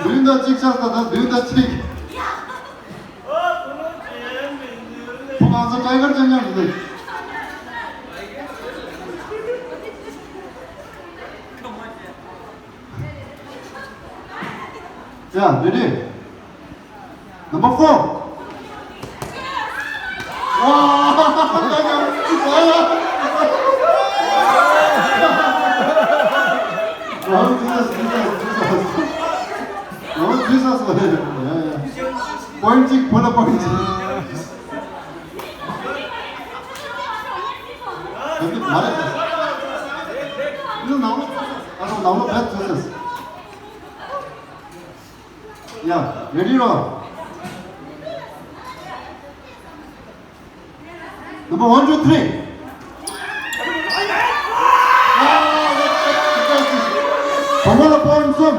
བདུན་དང་གཅིག་ཆགས་ད་ད་བདུན་དང་གཅིག་ཕུ་གང་ཚོ་ཊའི་གར་ཅན་ཉམས་འདུག་ཡ། Ready? Number four. Point གཅིག་ཕུ་ལ་point གཅིག་ད་གི་མ་རེད། ནང་ལོགས་ཚུད་སོང་། ནང་ལོགས་བེད་ཚུད་སོང་། ཡ། Ready རོ། Number one, two, three. བུ་མོ་ལ་point གསུམ།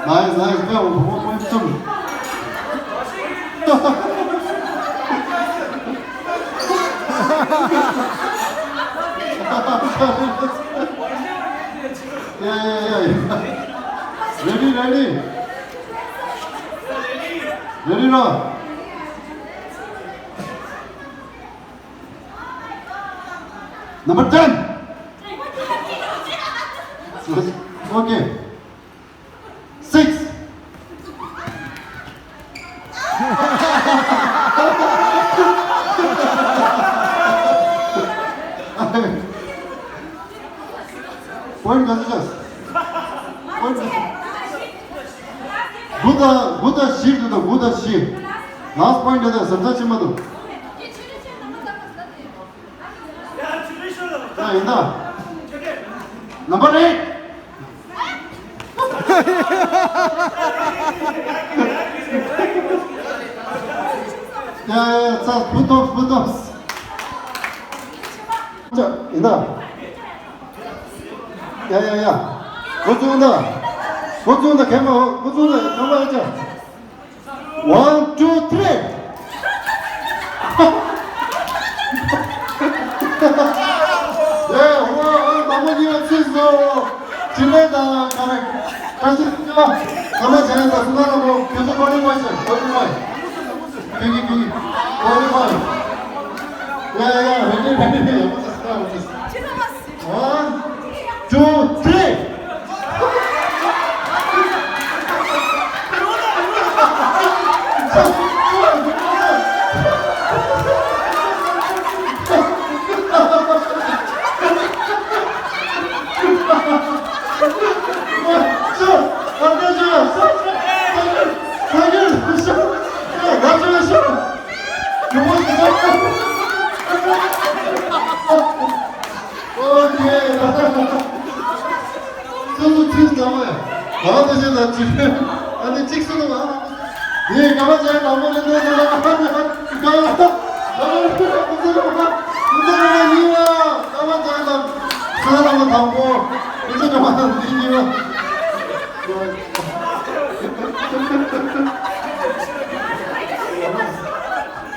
Nice, nice. བུ་མོ་point གསུམ། Yeah, yeah, yeah. Ready, ready. Ready རོ། Number ten. Okay. Six. Point ག་ཚོད་ཆགས། Point ག་ཚོད། དགུ་དང་དགུ་དང་བཞི་འདུག་དང་དགུ་དང་བཞི། Last point དེ་དང་ཟབ་ཚ་ཕྱི་མ་འདུག་ཡ་ཡིན་ད། Number eight. ཡ་ཡ་ཡ། ཚ། བུ་ཐོབ་བུ་ཐོབ། ཡིན་ད། ཡ་ཡ་ཡ། འགོ་བཙུགས་ད། འགོ་བཙུགས་ད། གན་མ་འགོ་བཙུགས་ད། གན་མ་ཡ་ཅག One, two, three. ཡེ། ཧོ། ཨ། དང་པོ་གཉིས་པ་ཚིག་བཟོ། དྲི་མེད་དང་ག་རེ། བཀྲ་ཤིས་ལྷུན་གྲུབ། ཚང་མ་བྱས་ནས་ད་སུ་ན་ར་མོ་ཁྱོད་ཚོ་ཀོ་ལི་ཕའི་བྱས། ཀོ་ལི་ཕའི། ཁྱོད་ཀྱིས་ཁྱོད་ཀྱིས་ཀོ་ལི་ཕའི། ཡ་ཡ་ཡ། རེ་ཌི་རེ་ཌི། ཡ་མོ་ཚ་སུ་ན་ར་མོ་ཚ། One, two, three. ཨོ་ཁེ། སོ་སོ་ཚིག་ཚང་མ་ཡ། ག་དེ་བཞིན་ལ་ཅི། ཨ་ནི་གཅིག་སུ་ལ་ཨ། ཡེ། ག་བ་ཅན་དང་པོ་ལེན་ནས་ལ་ཨ་ཧ་ནི་ཧ། ག་བ་ཅན་དང་པོ་ལེན་ནས་ལ་ཨ་ཧ་ནི་ཧ། ག་བ་ཅན་དང་སུ་ལ་དང་པོ། ཨ་ནི་ཧ་ནི་ཧ།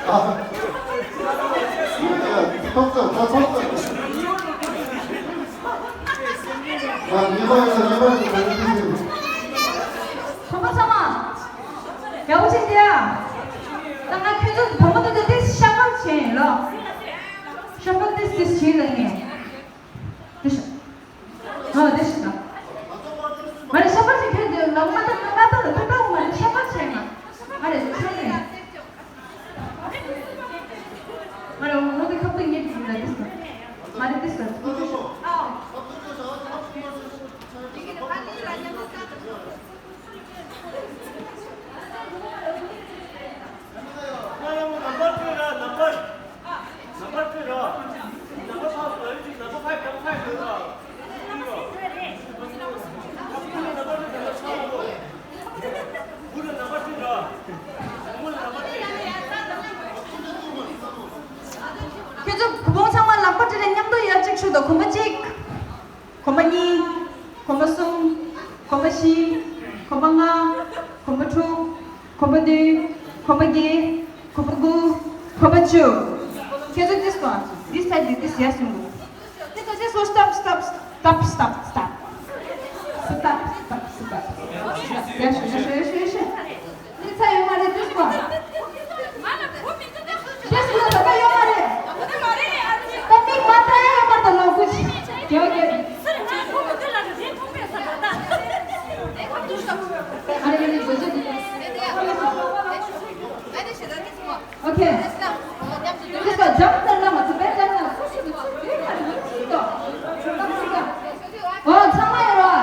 ཨ། ཐོབ་ཚར། ད་ཐོབ་ཚར། ཨ། ཉེས་པ་ཡོད་ན་ཉེས་པ་ཡོད་ན་ཡོད་ཀྱི་ཡོད། ཁོང་པ་ཚང་མ། ཡག་པོ་བྱེད་དེ་ཨ། ད་ང་ཁྱོད་ཚོ་བུ་མོ་དེ་ཚོ་ཏོག་ཙམ་ཤ་སྟག་བྱས་ཡིན་ལོ། ཤ་སྟག་ཏོག་ཙམ་བྱས་ལ་ངས། དེ་ཤ། ཨ། དེ་ཤ་སྟག། མ་རེད། ཤ་སྟག་བྱས། ཁྱོད་ཚོ་ལ་མ་ད་ང་ད་ལ་ད་ད་མ་རེད། ཤ་སྟག་བྱས་ང་། མ་རེད། ཤ་སྟག་ཡིན། མ་རེད། འོ་དེ་ཁབ་ཏུ་ཉེ་དུ་ལ་དེ་ཤ་སྟག། མ་རེད། དེ་ཤ་སྟག། གོམ་པ་གཅིག་གོམ་པ་གཉིས། གོམ་པ་གསུམ། གོམ་པ་བཞི། གོམ་པ་ལྔ། གོམ་པ་དྲུག་གོམ་པ་བདུན། གོམ་པ་བརྒྱད། གོམ་པ་དགུ། གོམ་པ་བཅུ། ཁྱེད་ཚོ་this one, this side, this, yes, no. ཁྱེད་ཚོ་this one, stop, stop, stop, stop, stop. Stop, stop, stop. ཡ་ཤོ་ཡ་ཤོ་ཡ་ཤོ་ཡ་ཤོ། འདི་ཚ་ཡོད་མ་རེད། འདུག་གོ། ཤེས་སུ་ལ་ད་ལྟ་ཡོད་མ་རེད། ད་མིག་མ་ལྟ་ཡ་ཡོད་མ་རེད། ད་ལོག་གུ་ཅི། རྒྱལ་བ་རྒྱལ། ཨ་རེ་རེ་རེ་རེ་རེ། Okay. འདི་ཚོ་འཇམ་ཙམ་ལ་མ་ཚུད་པའི་ཙམ་ལ་སུ་ཞིག་ཏུ་ཚུད་དུས་ཡ་རེ་མ་ཚུད་དོ། ཨོ་ཚང་མ་ཡོད་ར།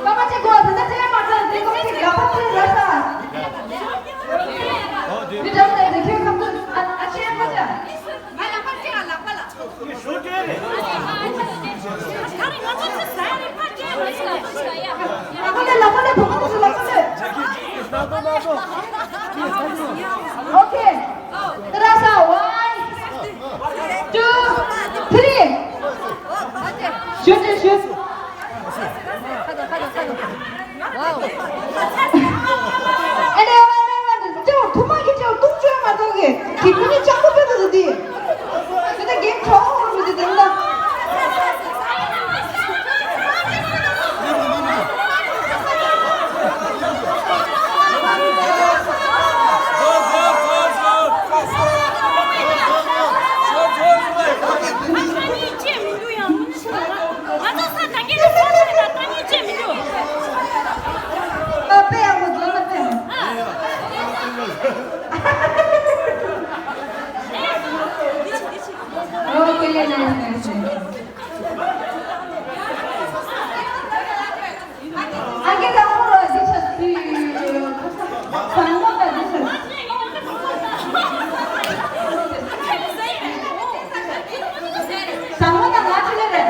ཀ་མ་ཅི་གོ་ད་ད་ཅི་མ་ཚད་དེ་ཀ་མ་ཅི་ཡག་པ་ཚོད་ར་ས། མི་འདྲ་མི་འདྲ་དེ་ཁྱོད་ཁམ་ཚུད་ཨ་ཨ་ཅི་ཡག་པ་ཚོད། ང་ལག་པ་ཅི་ཡང་ལག་པ་ལ། ལག་པ་ལས་ལག་པ་ལས་བུ་མོ་ཚོ་ལག་པ་ལས། Okay. ཏི་ར་ས་one, two, three. ཞུ་ཞུ་ཞུ། ཨ་ནེ་ཨ་ནེ་ཨ་ནེ་ཅོ་ཐུ་མ་གི་ཅོ་ཏུང་ཅོ་མ་ཏོ་གི་གི་ཀུ་ནི་ཅང་ཏོ་པེ་ཏོ་དི། དེ་ད་གེམ་ཁྲོ་ཧོ་རུ་དི་དེ་ད། ང་ཚོ་ས་གང་གི་ལ་ས་ས་ལ་ཏང་ཉིད་ཅེས་མི་འདུག་ཨ་དཔེ་ཡག་པོ་འཛོམས་ལ་དཔེ། Okay, nice, nice, nice. ཨ་ཀེ་དང་ཧོ་རོ་ཟི་ཆ་སི། ས་ངོ་དང་ཟི་ཆ་སི། ས་ངོ་དང་ང་ཅི་ལེ་རེད།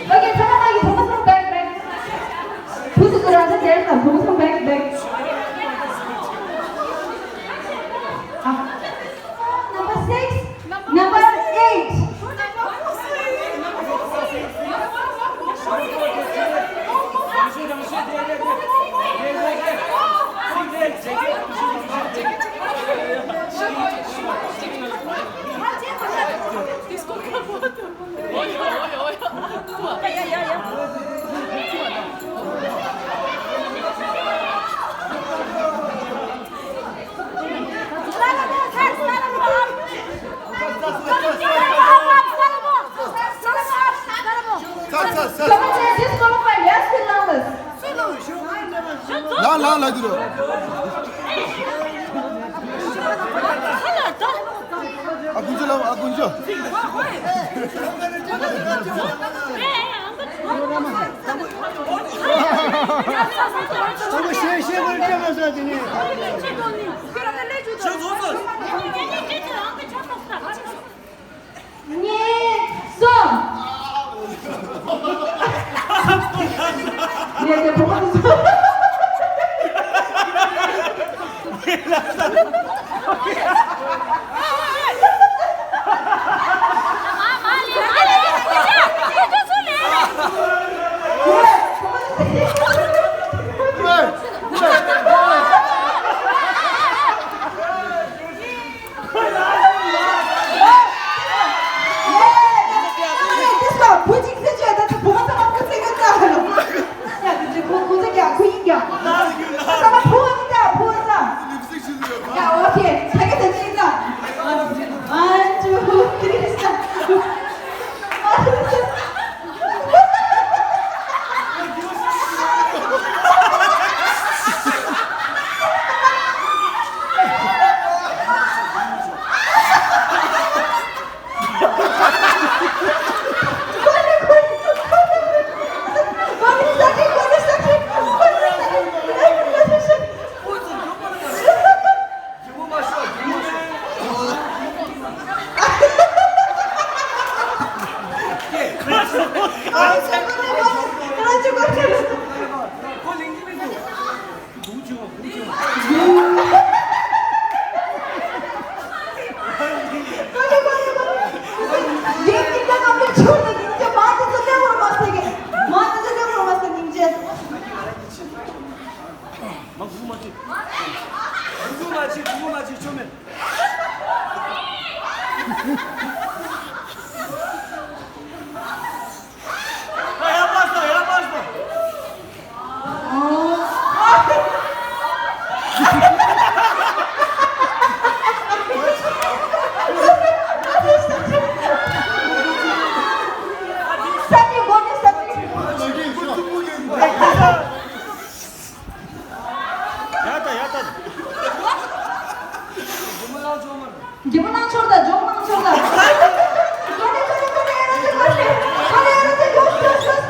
Okay, come on, you come on, back, back. Who's the other there? Come on, back, back. Ah. Number six, number eight. ལ་ལ་ལ་དུ་རོ། ཨ་ཀུན་ཅོ་ལ་ཨ་ཀུན་ཅོ། གཉིས། གསུམ། ངས་དེ་བུ་མོ་དེ་ཚོ། མ་གུ་མ་ཅི། གུ་མ་ཅི། གུ་མ་ཅི་ཆོ་མེད། རྒྱལ་པོ་གནང་ཆོག་དང་ཇོ་གནང་ཆོག་དང་། ཁོ་ནས་ཁོ་ནས་ཁོ་ནས་ཨེ་རོ་ཚེ་ཁོ་ནས་ཁོ་ནས་ཨེ་རོ་ཚེ་ཇོ་ཇོ་ཇོ། རྒྱལ་པོ་གནང་ཆོག་དང་རྒྱལ་པོ་གནང་ཆོག་དང་། ཁ་ཚོན་ཇོ་གནང་ཆོག་དང་ཇོ་གནང་ཆོག་དང་། ཁོ་ནས་ཨེ་རོ་ཚེ་ཁོ་ནས་ཨེ་རོ་ཚེ་ཁོ་ནས་ཨེ་རོ་ཚེ།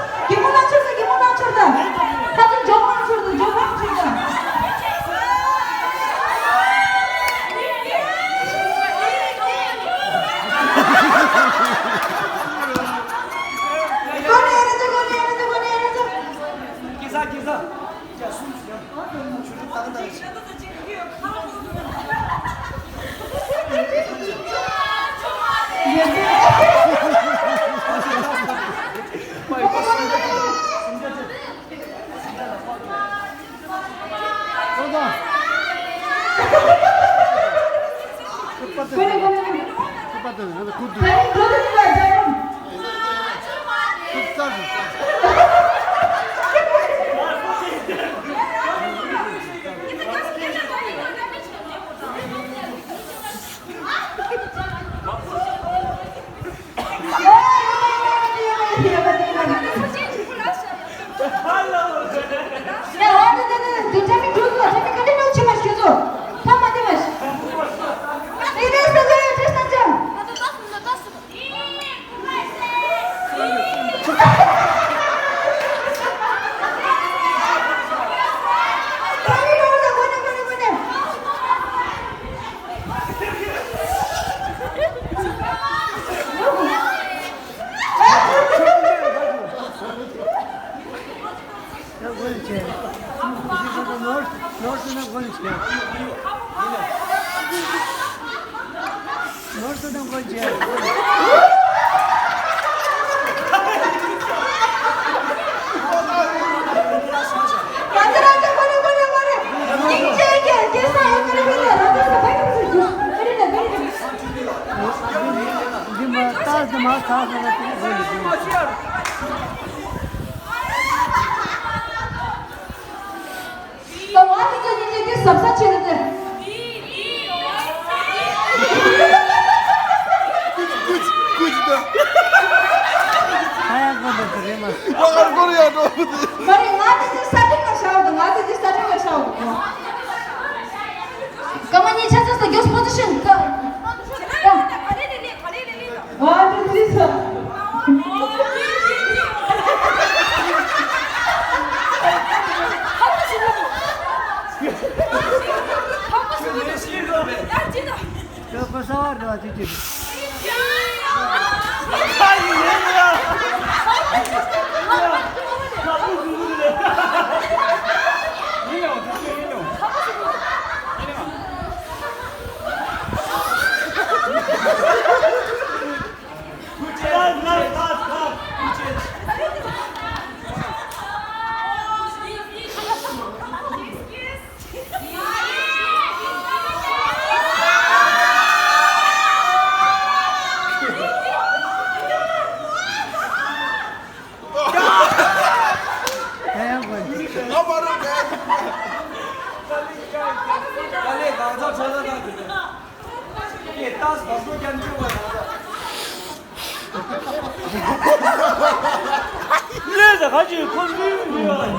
སྐྱེ་ས་སྐྱེ་ས། འདི་མ་རྟགས་འདི་མ་ཐག་ཟེར་ན་དེ་གི་དགོས་ལ་དགོས། ད་ང་དེ་ཚོ་གཉིས་ཀྱི་གཟབ་གཟབ་བྱེད་རེད་དེ། ཀུ་ཅི་ཀུ་ཅི་ཀུ་ཅི་ད། ཨ་ཡ་ཀོ་འདི་ཚོ་རེད་མ། ཨ་ཀོ་རེད་ཡ་འགྲོ་བུ་དེ། མ་རེད། ང་དེ་ཚོ་ས་སྟེང་ལ་བཞག་འདུག་ང་དེ་ཚོ་ས་སྟེང་ལ་བཞག་འདུག་སྐར་མ་གཉིས་ཆ་ཚང་ས་རྒྱོབས། པོ་ཛི་ཤན། ཀ་ཀ། One, two, three, sir. ཁྱོད་ཁོ་གསང་བ་འདྲ་བ་དེ་ཅི་རེད། ལས་ད་ག་ཅིག་ཁོ་ལུས་མི་ཡོད།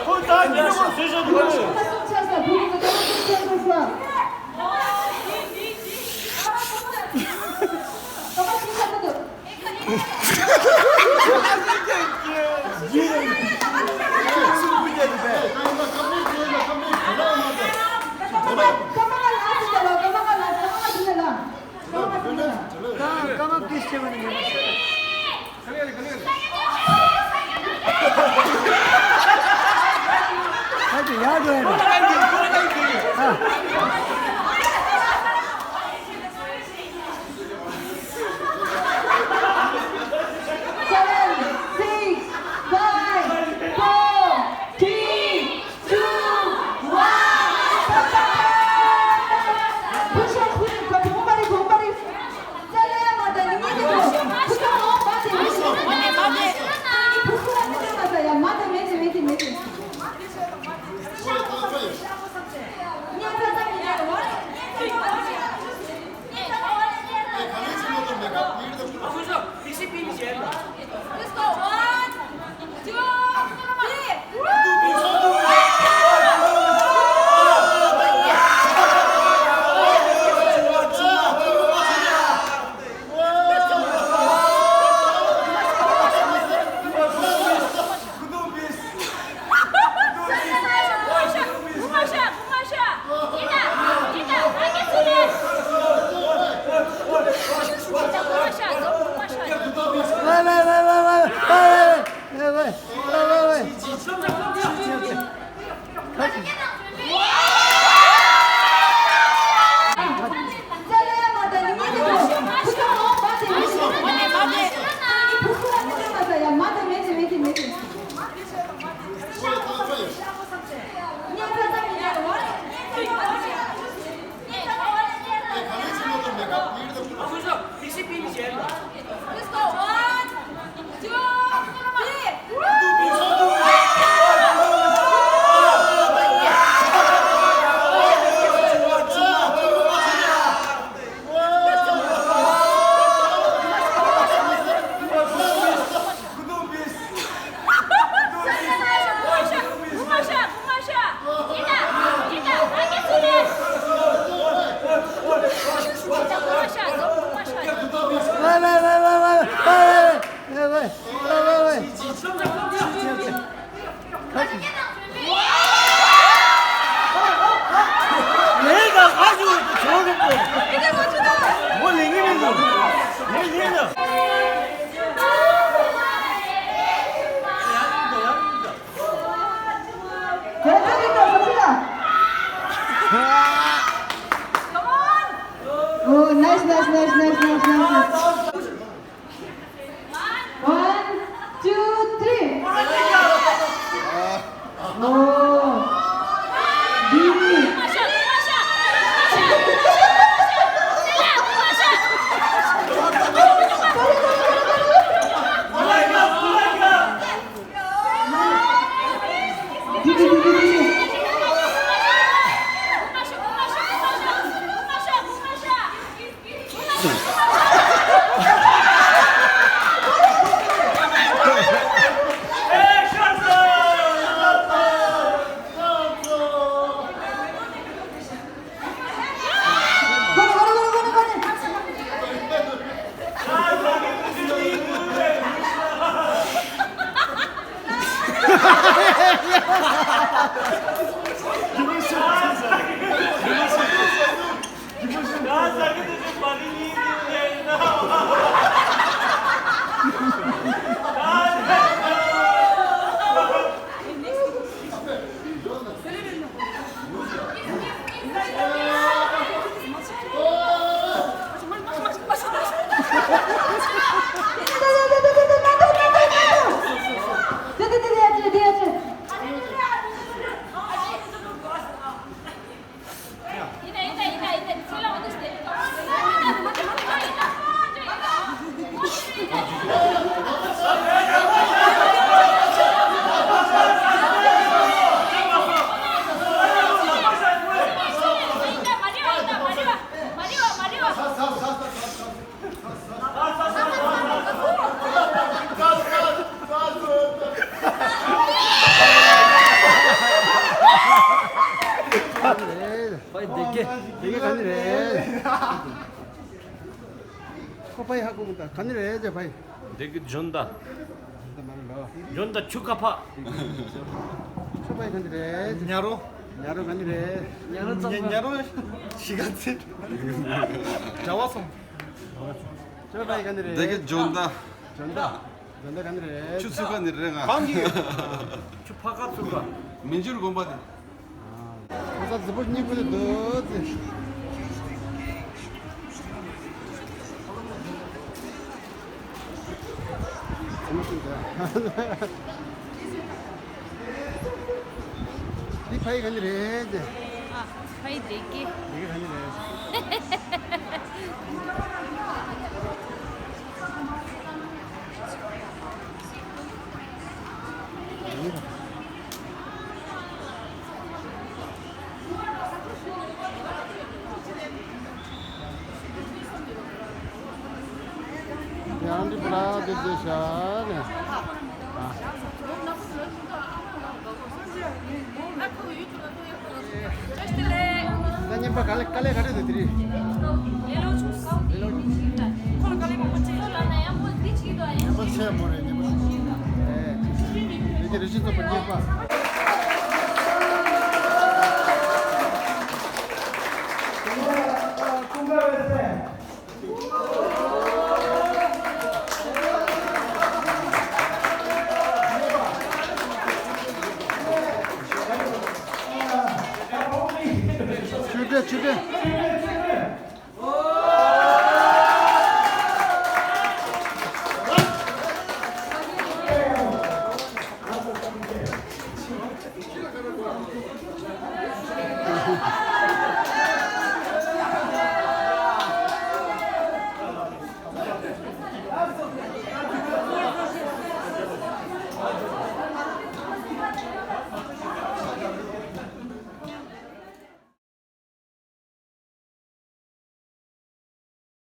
ཁོ་ད་ཉིན་མོ་ཟེར་བཞིན་འདུག་ལས། སྐར་མ་ཕིས་བྱས་པ་ནི་མེད་པ། ཁ་ཅིག་ཡར་འགྲོ་ཡ་རེད། ཨ། Seven, six, five, four, three, two, one. Push up, push up. Somebody, somebody. Oh, nice, nice, nice, nice, nice, nice. One, two, three. Oh. Didi. Didi, didi, didi. ཕའི་བདེ་སྐྱིད། བདེ་སྐྱིད་ག་ནི་རེད། ཁོ་ཕའི་ཧ་གོ་མི་ད་ག་ནི་རེད་ཅེ་ཕའི། བདེ་སྐྱིད་འཇོན་ད། འཇོན་ད་མ་རེད་ལོ། འཇོན་ད་ཆུ་ཁ་ཕ། ཁོ་ཕའི་ག་ནི་རེད། ཉ་རོ། ཉ་རོ་ག་ནི་རེད། ཉ་རོ་ཙམ་ཉ་རོ་ཤི་ག་ཚེ། གྲྭ་བ་སོང་། ཁོ་ཕའི་ག་ནི་རེད། བདེ་སྐྱིད་འཇོན་ད། འཇོན་ད། ད་ལྟ་ག་ནས་རེད། ཆུ་ཚོད་ཁ་ནས་རེད་ང་། གང་གི། ཆུ་ཕ་ཁ་ཚུགས་པ། མི་འགྱུར་དགོན་པ་དེ། ཨ། ཁོ་ཚ་རྫི་པོ་གཉིས་པོ་དེ་འདུག་ཟེར། འདི་ཕ་ཡི་ག་ནས་རེད་ཟེར། ཨ། ཕ་ཡི་བདེ་སྐྱིད། བདེ་སྐྱིད་ག་ནས་རེད། ཡང་འདི་པ་ལ་འདི་བྱས་ཤག་ནས། ཨ། ད་ཉན་པ་ག་ལེ་དཀའ་ལས་ག་རེ་འདུག་དེ་རིང་། ལས་སླ་བྱུང་། ལས་སླ་བྱུང་། ཁོ་ལ་དཀའ་ལས་མང་པོ་བྱས་ཤག་ཡང་པོ་འདི་བྱེད་ཀྱི་འདུག་ཨ། ཡང་པོ་ཆེ་མོ་རེད་ཉན་པ་ཞུ། ཨེ། ལས་ཀྱི་རེ་ཞིག་ཚོགས་པ་ཉན་པ། ཆོས་སྒྲོན། ཆོས་སྒྲོན།